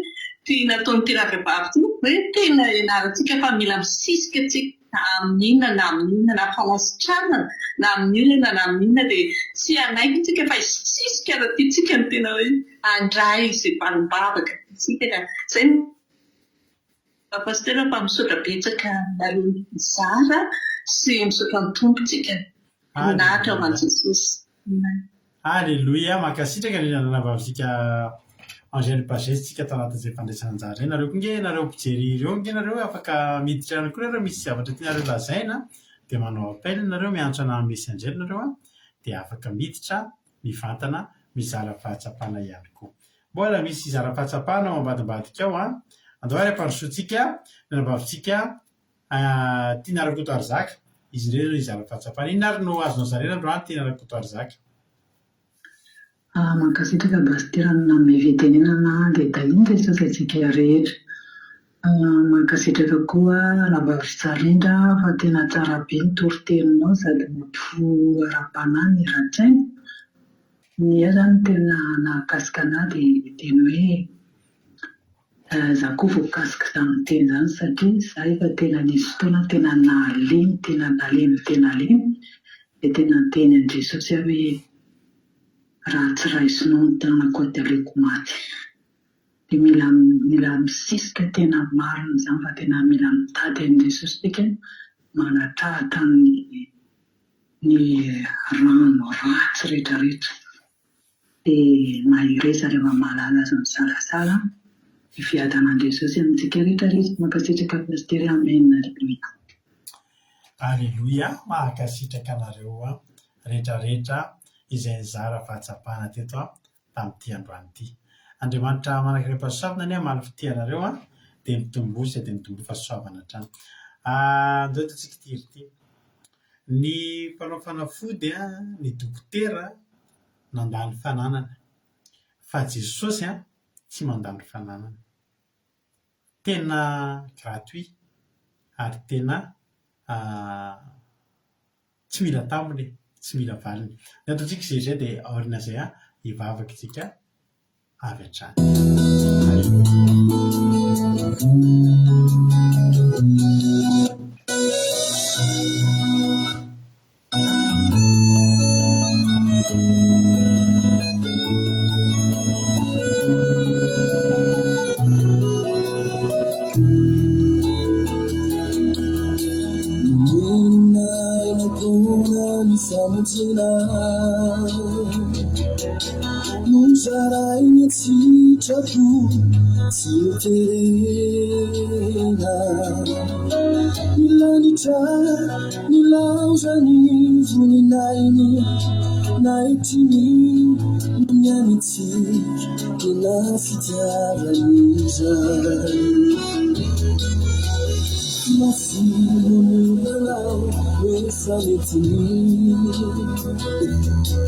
ity nataon'ity ravehivavy ity hoe tena ianarantsika fa mila misisika tsika na amin'inona na amin'inona na fanasitranana na amin'ny olana na amin'inona dia tsy hanaiky tsika fa hisisika raha tiantsika ny tena hoe handray izay valim-bavaka tiantsika ka izay no Pasitera fa misaotra betsaka anareo nizara sy misaotra ny Tompo tsika. Voninahitra ho an'i Jesosy. Amen. Aleloia, mankasitraka indrindra ranabavitsika Angèle Pages tsika tao anatin'izay fandraisana anjara izay. Nareo koa nge nareo mpijery ireo nge nareo afaka miditra ihany koa nareo misy zavatra tianareo lazaina dia manao appel nareo miantso ana messenger nareo an dia afaka miditra mivantana mizara fahatsapana ihany koa. Mbola misy hizara fahatsapana ao ambadimbadika ao an! Andao ary ampandrosoantsika ny anabavintsika Tiana Rakotoarizaka. Izy irery no hizara fahatsapana. Inona ary no azonao zaraina androany Tiana Rakotoarizaka? Mankasitraka Pasitera nanome fitenenana dia tahian'i Jesosy antsika rehetra. Mankasitraka koa Rahavavy Tsarindra fa tena tsara be ny toriteninao sady mampifoha ara-panahy ny ara-tsaina. Ny ahy izany no tena nahakasika an'ahy dia ny teny hoe za koa voakasik'izany teny izany satria za efa tena nisy fotoana tena nalemy, tena nalemy, tena nalemy dia tena niteny an'i Jesosy aho hoe raha tsy raisinao ny tanako aho dia aleoko maty. Dia mila mila misisika tena marina izany fa tena mila mitady an'i Jesosy tsika manatrahatra ny. ny rano ratsy rehetra rehetra. Dia mahereza rehefa mahalala aza misalasala ny fiadanan'i Jesosy amintsika rehetra rehetra. Mankasitraka Pasitera Amen Aleloia. Aleloia, mankasitraka anareo rehetra rehetra izay nizara fahatsapana teto tamin'ity androany ity. Andriamanitra manankarem-pahasoavana anie hamaly fitia anareo dia mitomboa sy dia mitomboa fahasoavana hatrany. Andao eto tsika ity hira ity. Ny mpanao fanafody, ny dokotera nandany fananana fa Jesosy tsy mandany fananana. Tena gratuit ary tena tsy mila tambiny e, tsy mila valiny. Ny ataontsika izay izay dia aorian'izay hivavaka isika avy hatrany. Nozarainy an-tsitrapo tsy noterena. Ny lanitra nilaozany voninahiny nahitriny ny amintsika tena fitiavany izany. Mafy noho ny lalao efa nentiny.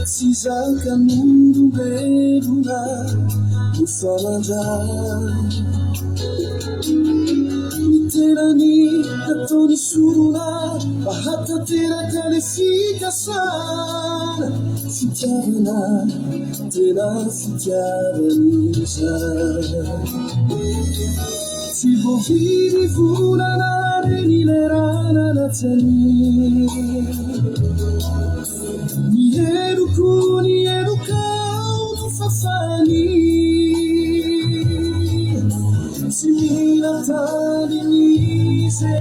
Tsy zakan'olombelona ny famandray. Ny tenany nataony sorona mba hahatanteraka ny fikasana. Fitiavana, tena fitiavana izany. Tsy voavidy vola na renilerana na tsany. Ny heloko, ny helokao no fafany. Tsy mila taliny izy e,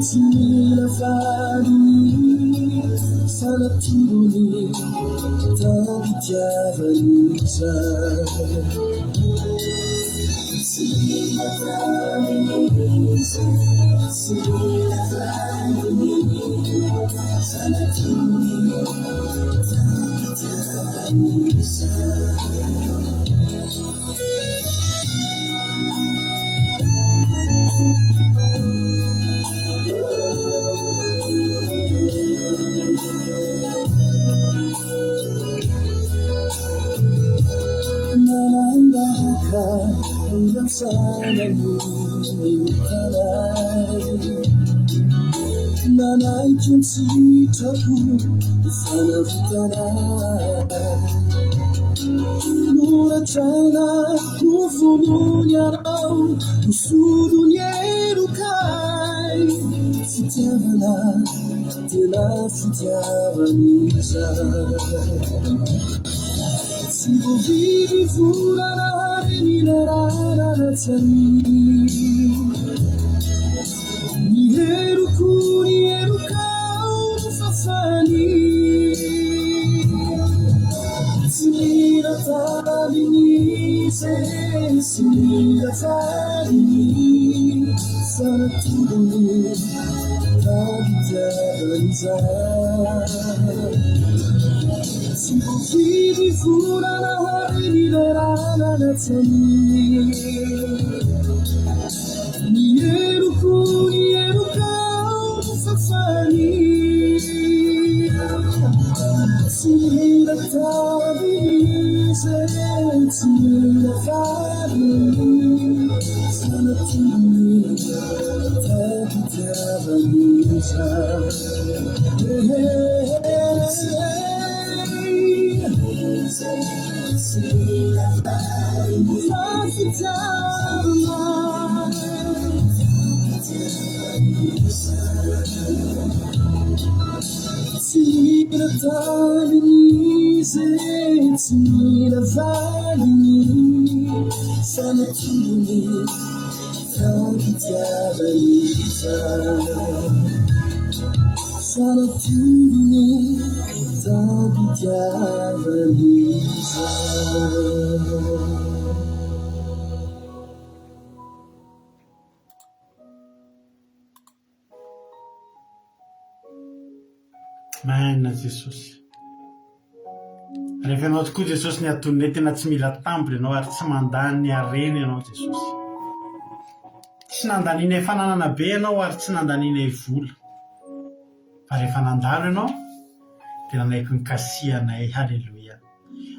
tsy mila valiny, fa natolony tam-pitiavany izany. Tsy mila valiny izy e, tsy mila valiny, fa natolony tam-pitiavany izany. Nanambaka ny otanay. Nanaiky an-tsitrapo ny fanavotanay. Noratraina novonoiny ianao, nosolony helokay. Fitiavana, tena fitiavana izany. Tsy voavidy vola na harena rarana tsy amidy. Ny heloko, ny helokao no fafany. Tsy mila valiny izy e, tsy mila valiny, fa natolony tam-pitiavana izany. Tsy voavidy vola na harena rarana na tsy amidy. Ny heloko, ny helokao no fafany. Tsy mila taviny izy e, tsy mila valiny, fa natolony tam-pitiavany izany. Tsy mila taliny izy e, tsy mila valiny, fa natolony tam-pitiavany izany. Fa natolony. Tamim-pitiavan'iza. Amen Jesosy. Rehefa ianao tokoa Jesosy ny atononay tena tsy mila tambiny ianao ary tsy mandany harena ianao Jesosy. Tsy nandanianay fananana be ianao ary tsy nandanianay vola. Fa rehefa nandalo ianao dia nanaiky nikasihanay. Haleloia.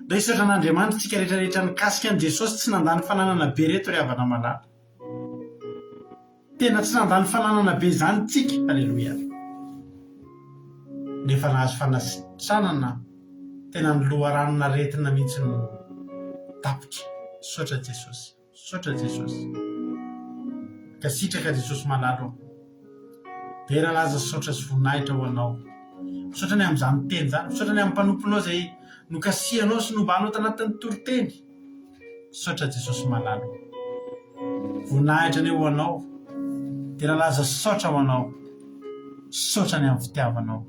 Ndao hisaotra an'Andriamanitra isika rehetra rehetra nikasika an'i Jesosy tsy nandany fananana be reto ry havana malala. Tena tsy nandany fananana be izany tsika, aleloia. Nefa nahazo fanasitranana, tena ny loharanon'aretina mihitsy no tapitra. Misaotra Jesosy, misaotra Jesosy. Mankasitraka Jesosy malala ô. Dera laza saotra sy voninahitra ho Anao. Misaotra ny amin'izany teny izany, misaotra ny amin'ny mpanomponao izay nokasihanao sy nombanao tanatin'ny toriteny. Misaotra Jesosy malala o. Voninahitra anie ho Anao. Dera laza saotra ho Anao. Misaotra ny amin'ny fitiavanao.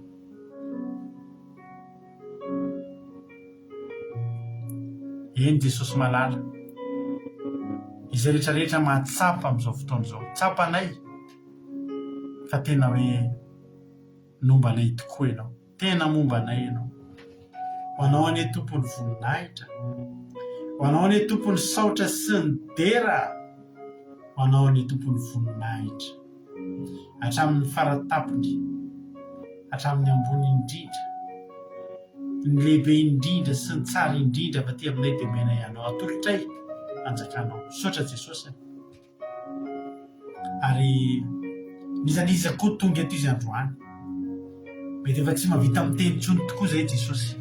Eny Jesosy malala. Izay rehetra rehetra mahatsapa amin'izao fotoana izao. Tsapanay fa tena hoe nomba anay tokoa Ianao. Tena momba anay Ianao. Ho Anao anie Tompo ny voninahitra. Ho Anao anie Tompo ny saotra sy ny dera. Ho Anao anie Tompo ny voninahitra. Hatramin'ny fara-tampony, hatramin'ny ambony indrindra. Ny lehibe indrindra sy ny tsara indrindra avy aty aminay dia omenay Anao. Atolotray fanjakanao. Misaotra Jesosy a. Ary n'iza n'iza koa tonga eto izy androany. Mety efa tsy mahavita miteny intsony tokoa izay Jesosy.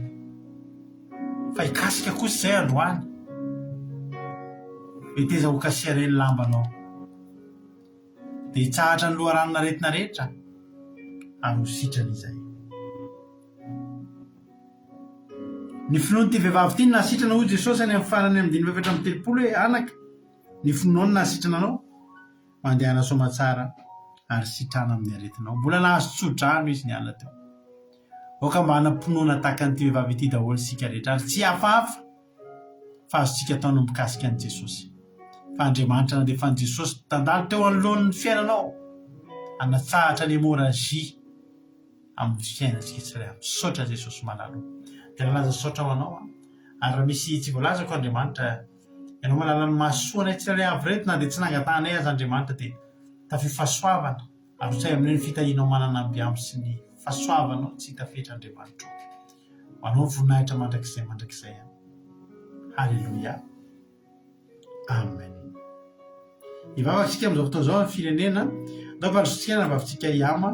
Fa hikasika kosa izay androany. Meteza ho kasihanay ny lambanao. Dia hitsahatra ny loharanon'aretina rehetra ary ho sitrana izay. Ny finoan'ity vehivavy ity no nahasitrana hoy Jesosy any amin'ny farany amin'ny andininy fahefatra amby 34 hoe, Anaka, Ny finoanao no nahasitrana anao, mandehana soamatsara ary sitrana amin'ny aretinao. Mbola nahazo tso-drano izy niala teo. Aoka mba hanam-pinoana tahaka an'ity vehivavy ity daholo isika rehetra ary tsy hafahafa fa azontsika atao ny mikasika an'i Jesosy. Fa Andriamanitra nandefa an'i Jesosy tandalo teo anoloan'ny fiainanao hanatsahatra ny hémorragie amin'ny fiainantsika tsirairay. Misaotra Jesosy malala o. Dia lalaza saotra ho anao aho. Ary raha misy tsy voalazako Andriamanitra, Ianao mahalala ny mahasoa anay tsirairay avy ireto na dia tsy nangatahanay aza Andriamanitra dia tafio fahasoavana arotsay aminay ny fitahianao manana ambiamby sy ny fahasoavanao tsy hita fetra Andriamanitra o. Ho anao ny voninahitra mandrakizay mandrakizay. Haleloia. Amen. Hivavaka isika amin'izao fotoana izao amin'ny firenena. Ndao ampandrosotsika ny anabavintsika Yama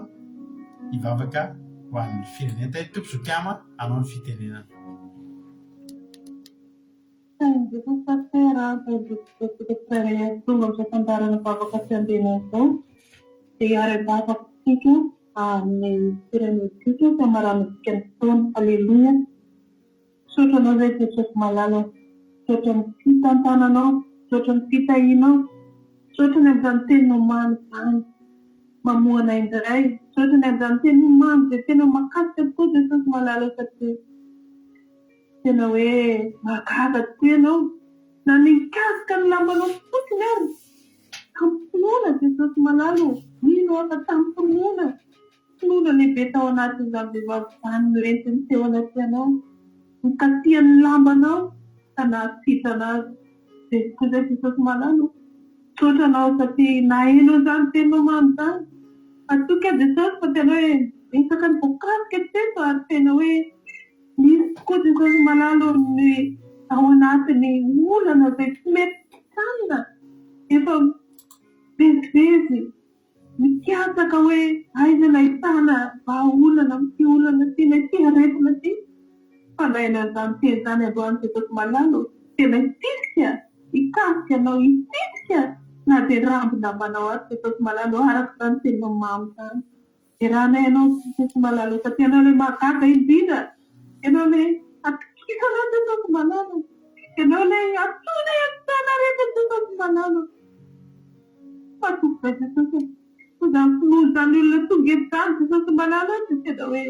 hivavaka ho an'ny firenena. Tahin'ny Tompo zoky Yama hanao ny fitenenana. Tahin'i Jesosy Pasitera a, tahin'i Jesosy antsika tsirairay avy tonga amin'izao fandaharana vavaka fiambenana izao dia hiara-hivavaka isika amin'ny firenentsika sy hamaranantsika ny fotoana. Aleloia. Misaotra anao izay Jesosy malala o. Misaotra ny fitantananao, misaotra ny fitahianao, misaotra ny amin'izany teninao mamy izany mamoha anay indray, misaotra ny amin'izany teninao mamy izay tena mahakasika tokoa Jesosy malala satria tena hoe mahagaga tokoa ianao na ny mikasika ny lambanao fotsiny ary tamin'ny finoana Jesosy malala o, mino aho fa tamin'ny finoana Finoana lehibe tao anatin'izany vehivavy izany nirentiny teo anatrehanao, nokasihany ny lambanao ka nahasitrana azy. Resy koa izay Jesosy malala o! Misaotra anao satria naheno an'izany teninao mamy izany. Matoky aho Jesosy fa tena hoe betsaka ny voakasika teto ary tena hoe misy tokoa Jesosy malala o ny ao anatin'ny olana izay tsy mety sitranina efa mivezivezy Mikatsaka hoe aiza no ahitana vahaolana amin'ity olana ity na ity aretina ity. Fandraina an'izany teny izany androany Jesosy malala ô. Tena hitisika, hikasika anao, hitisika na dia rambon-dambanao ary Jesosy malala ô, araka izany teninao mamy izany. Derahanay anao Jesosy malala ô, satria ianao ilay mahagaga indrindra, ianao ilay atokisana Jesosy malala ô, ianao ilay antsoinay amin'ny aretina Jesosy malala ô. Matoky be Jesosy e. Fa izany finoana izany olona tonga eto izany Jesosy malala dia tena hoe.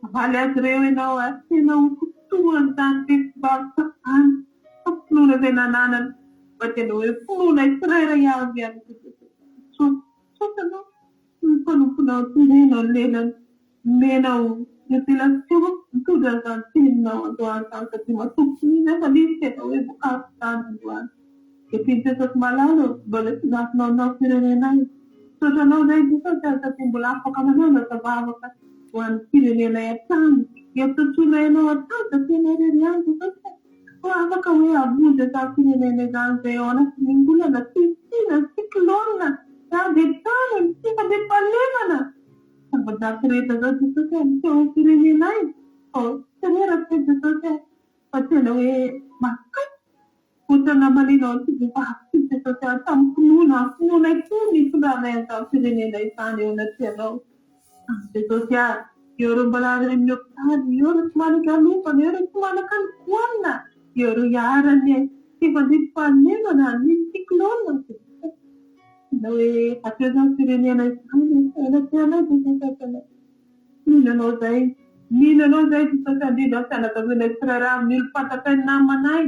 Hamaly azy ireo ianao ary tena ho fotoan'izany vehivavy izany fa finoana izay nananany fa tena hoe finoanay tsirairay avy ihany koa Jesosy. Misaotra, misaotra anao ny mpanomponao tendrenao ny lelany, omenao revelation mitondra an'izany teninao androany izany satria matoky mihitsy aho fa nisy tena hoe voakasika izany androany. Dia Princesse malala ô, mbola tsy zafinao anao firenenay. Misaotra anao izay Jesosy a, satria mbola afaka manandratra vavaka ho an'ny firenenay hatrany. Iantsoantsoanay anao hatrany satria ianao irery ihany Jesosy a, no afaka hoe hamonjy an'izany firenenay izany izay ao anatin'ny olana tsy fisiana, ny cyclone, ny ady an-trano, ny tsy fandriampahalemana. Zava-dratsy rehetra izao Jesosy a, miseho amin'ny firenenay. Fa tsy reraka Jesosy a, fa tena hoe mahakasika. Ohatra namalianao an'ity vehivavy ity Jesosy ah, tamin'ny finoana, finoanay koa ny hitondranay an'izany firenena izany eo anatrehanao. Jesosy ah, eo ireo mbola any amin'ny hopitaly, eo ireo tsy manan-kialofana, eo ireo tsy manan-kanin-kohanina, eo ireo iharan'ny tsy fandriampahalemana, ny cyclone, Tena hoe hatreo izany firenena izany eo anatrehanao Jesosy ah, tena mino anao izay, mino anao izay Jesosy indrindra ny fianakavianay tsirairay amin'ny olom-pantatray ny namanay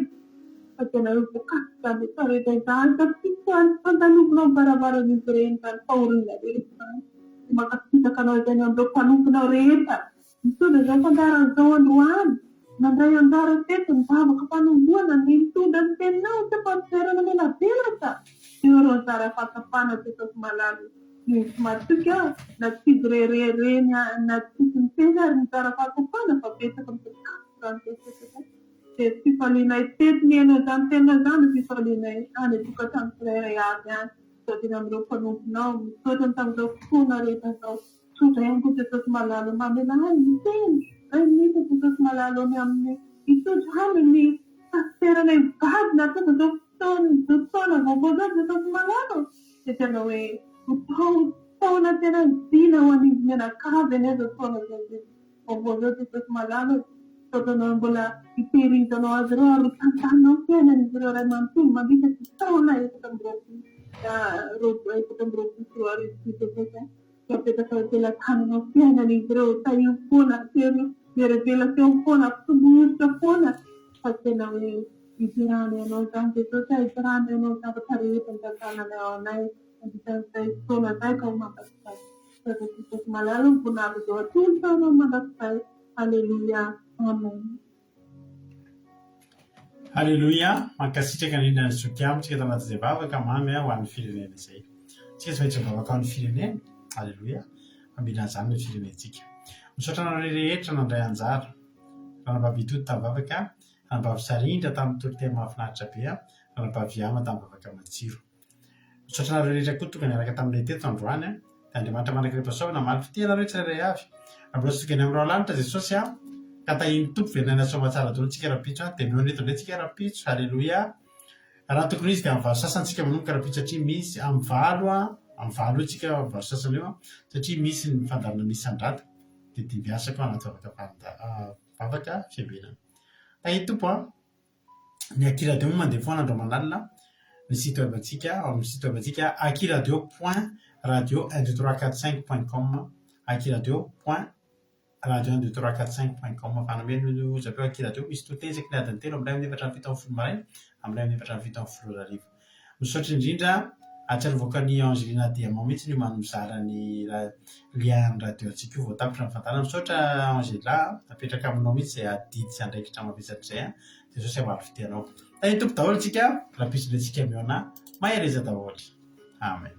fa tena hoe voakasika izany rehetra rehetra izany satria tsy maintsy fandalovanao ny varavaran'izy ireny izany fahoriana rehetra izany. Dia mankasitraka anao izay ny amin'ireo mpanomponao rehetra Mitondra izao fandaharana izao androany, nandray anjara teto ny vavaka fanombohana ny nitondra ny teninao teo am-pitoerana melabelatra eo ireo nizara fahatsapana Jesosy malala io tsy matoky aho na tsy izy irery ireny na tsisy niteny ary nizara fahatsapana fa betsaka ny voakasika izany Jesosy izany dia fifalianay teto mihaino an'izany teninao izany no fifalianay any an-tokantrano tsirairay avy any misaotra amin'ireo mpanomponao misaotra ny tamin'izao fotoana rehetra izao Tsotra ihany koa Jesosy malala mamela ahy hiteny Ray mihitsy Jesosy malala ny amin'ny hitsodrano ny pasiteranay mivady nahatonga izao fotoana izao taona vaovao izao Jesosy malala dia tena hoe ho tao taona tena zina ho an'izy mianakavy anie izao taona izao vaovao izao Jesosy malala misaotra anao mbola hitehirizanao azy ireo ary ho tantanao fiainan'izy ireo ray manontolo mandritra ity taona 2024 ity Jesosy a. Mipetraka eo am-pelatananao fiainana izy ireo, tahio foana, atero miara-belaka eo foana, ampitomboy hoditra foana fa tena hoe hiderana Ianao izany Jesosy a, hiderana Ianao ny zavatra rehetra nitantananao anay nandritra an'izay fotoana izay ka ho mandrakizay. Misaotra Jesosy malala ny voninahitra izao atolotra Anao mandrakizay. Aleloia. Amen. Haleloia! Mankasitraka indrindra an'i Zoky Amo tsika tanatin'izay vavaka mamy ho an'ny firenena izay. Tsika tsy maintsy mivavaka ho an'ny firenena. Haleloia! Fa mila an'izany ny firenentsika. Misaotra anareo rehetra nandray anjara. Ranabavy Itody tamin'ny vavaka, Ranabavy Sarindra tamin'ny toriteny mahafinaritra be, Ranabavy Ama tamin'ny vavaka matsiro. Misaotra anareo rehetra koa tonga niaraka taminay teto androany an. Dia Andriamanitra manankarem-pahasoavana hamaly fitia anareo tsirairay avy. Raha mbola tsy tonga eny amin'ny Rao lanitra Jesosy an, ka tahian'ny Tompo velona soamatsara daholo tsika rahampitso an, dia mihaona eto indray tsika rahampitso. Aleloia. Raha tokony ho izy dia amin'ny valo sasany tsika manomboka rahampitso satria misy amin'ny valo an, amin'ny valo eo tsika amin'ny valo sasany eo an, satria misy ny fandaminana misy sandrata dia dimbiasako anaty vavaka vavaka fiambenana. Tahian'ny Tompo an. Ny Aky Radio moa mandeha foana andro aman'alina, ny site web antsika, ao amin'ny site web antsika akiradio point radio un deux trois quatre cinq point com, akiradio point radio un deux trois quatre cinq point com. Fa nameno ny onjam-peo Akiradio, misy toriteny isaky ny adiny telo amin'ny iray amin'ny efatra amby 17 maraina, amin'ny iray amin'ny efatra amby 17 ora hariva. Misaotra indrindra, ahatsiarovako an'i Angelina Diamant mihitsy io mizara ny lien ny radio antsika io vao tapitra ny fandaharana. Misaotra Angela a, apetraka aminao mihitsy izay adidy sy andraikitra mavesatra izay a, Jesosy hamaly fitia anao. Tahin'ny Tompo daholo tsika, rahampitso indray tsika mihaona, mahereza daholo. Amen.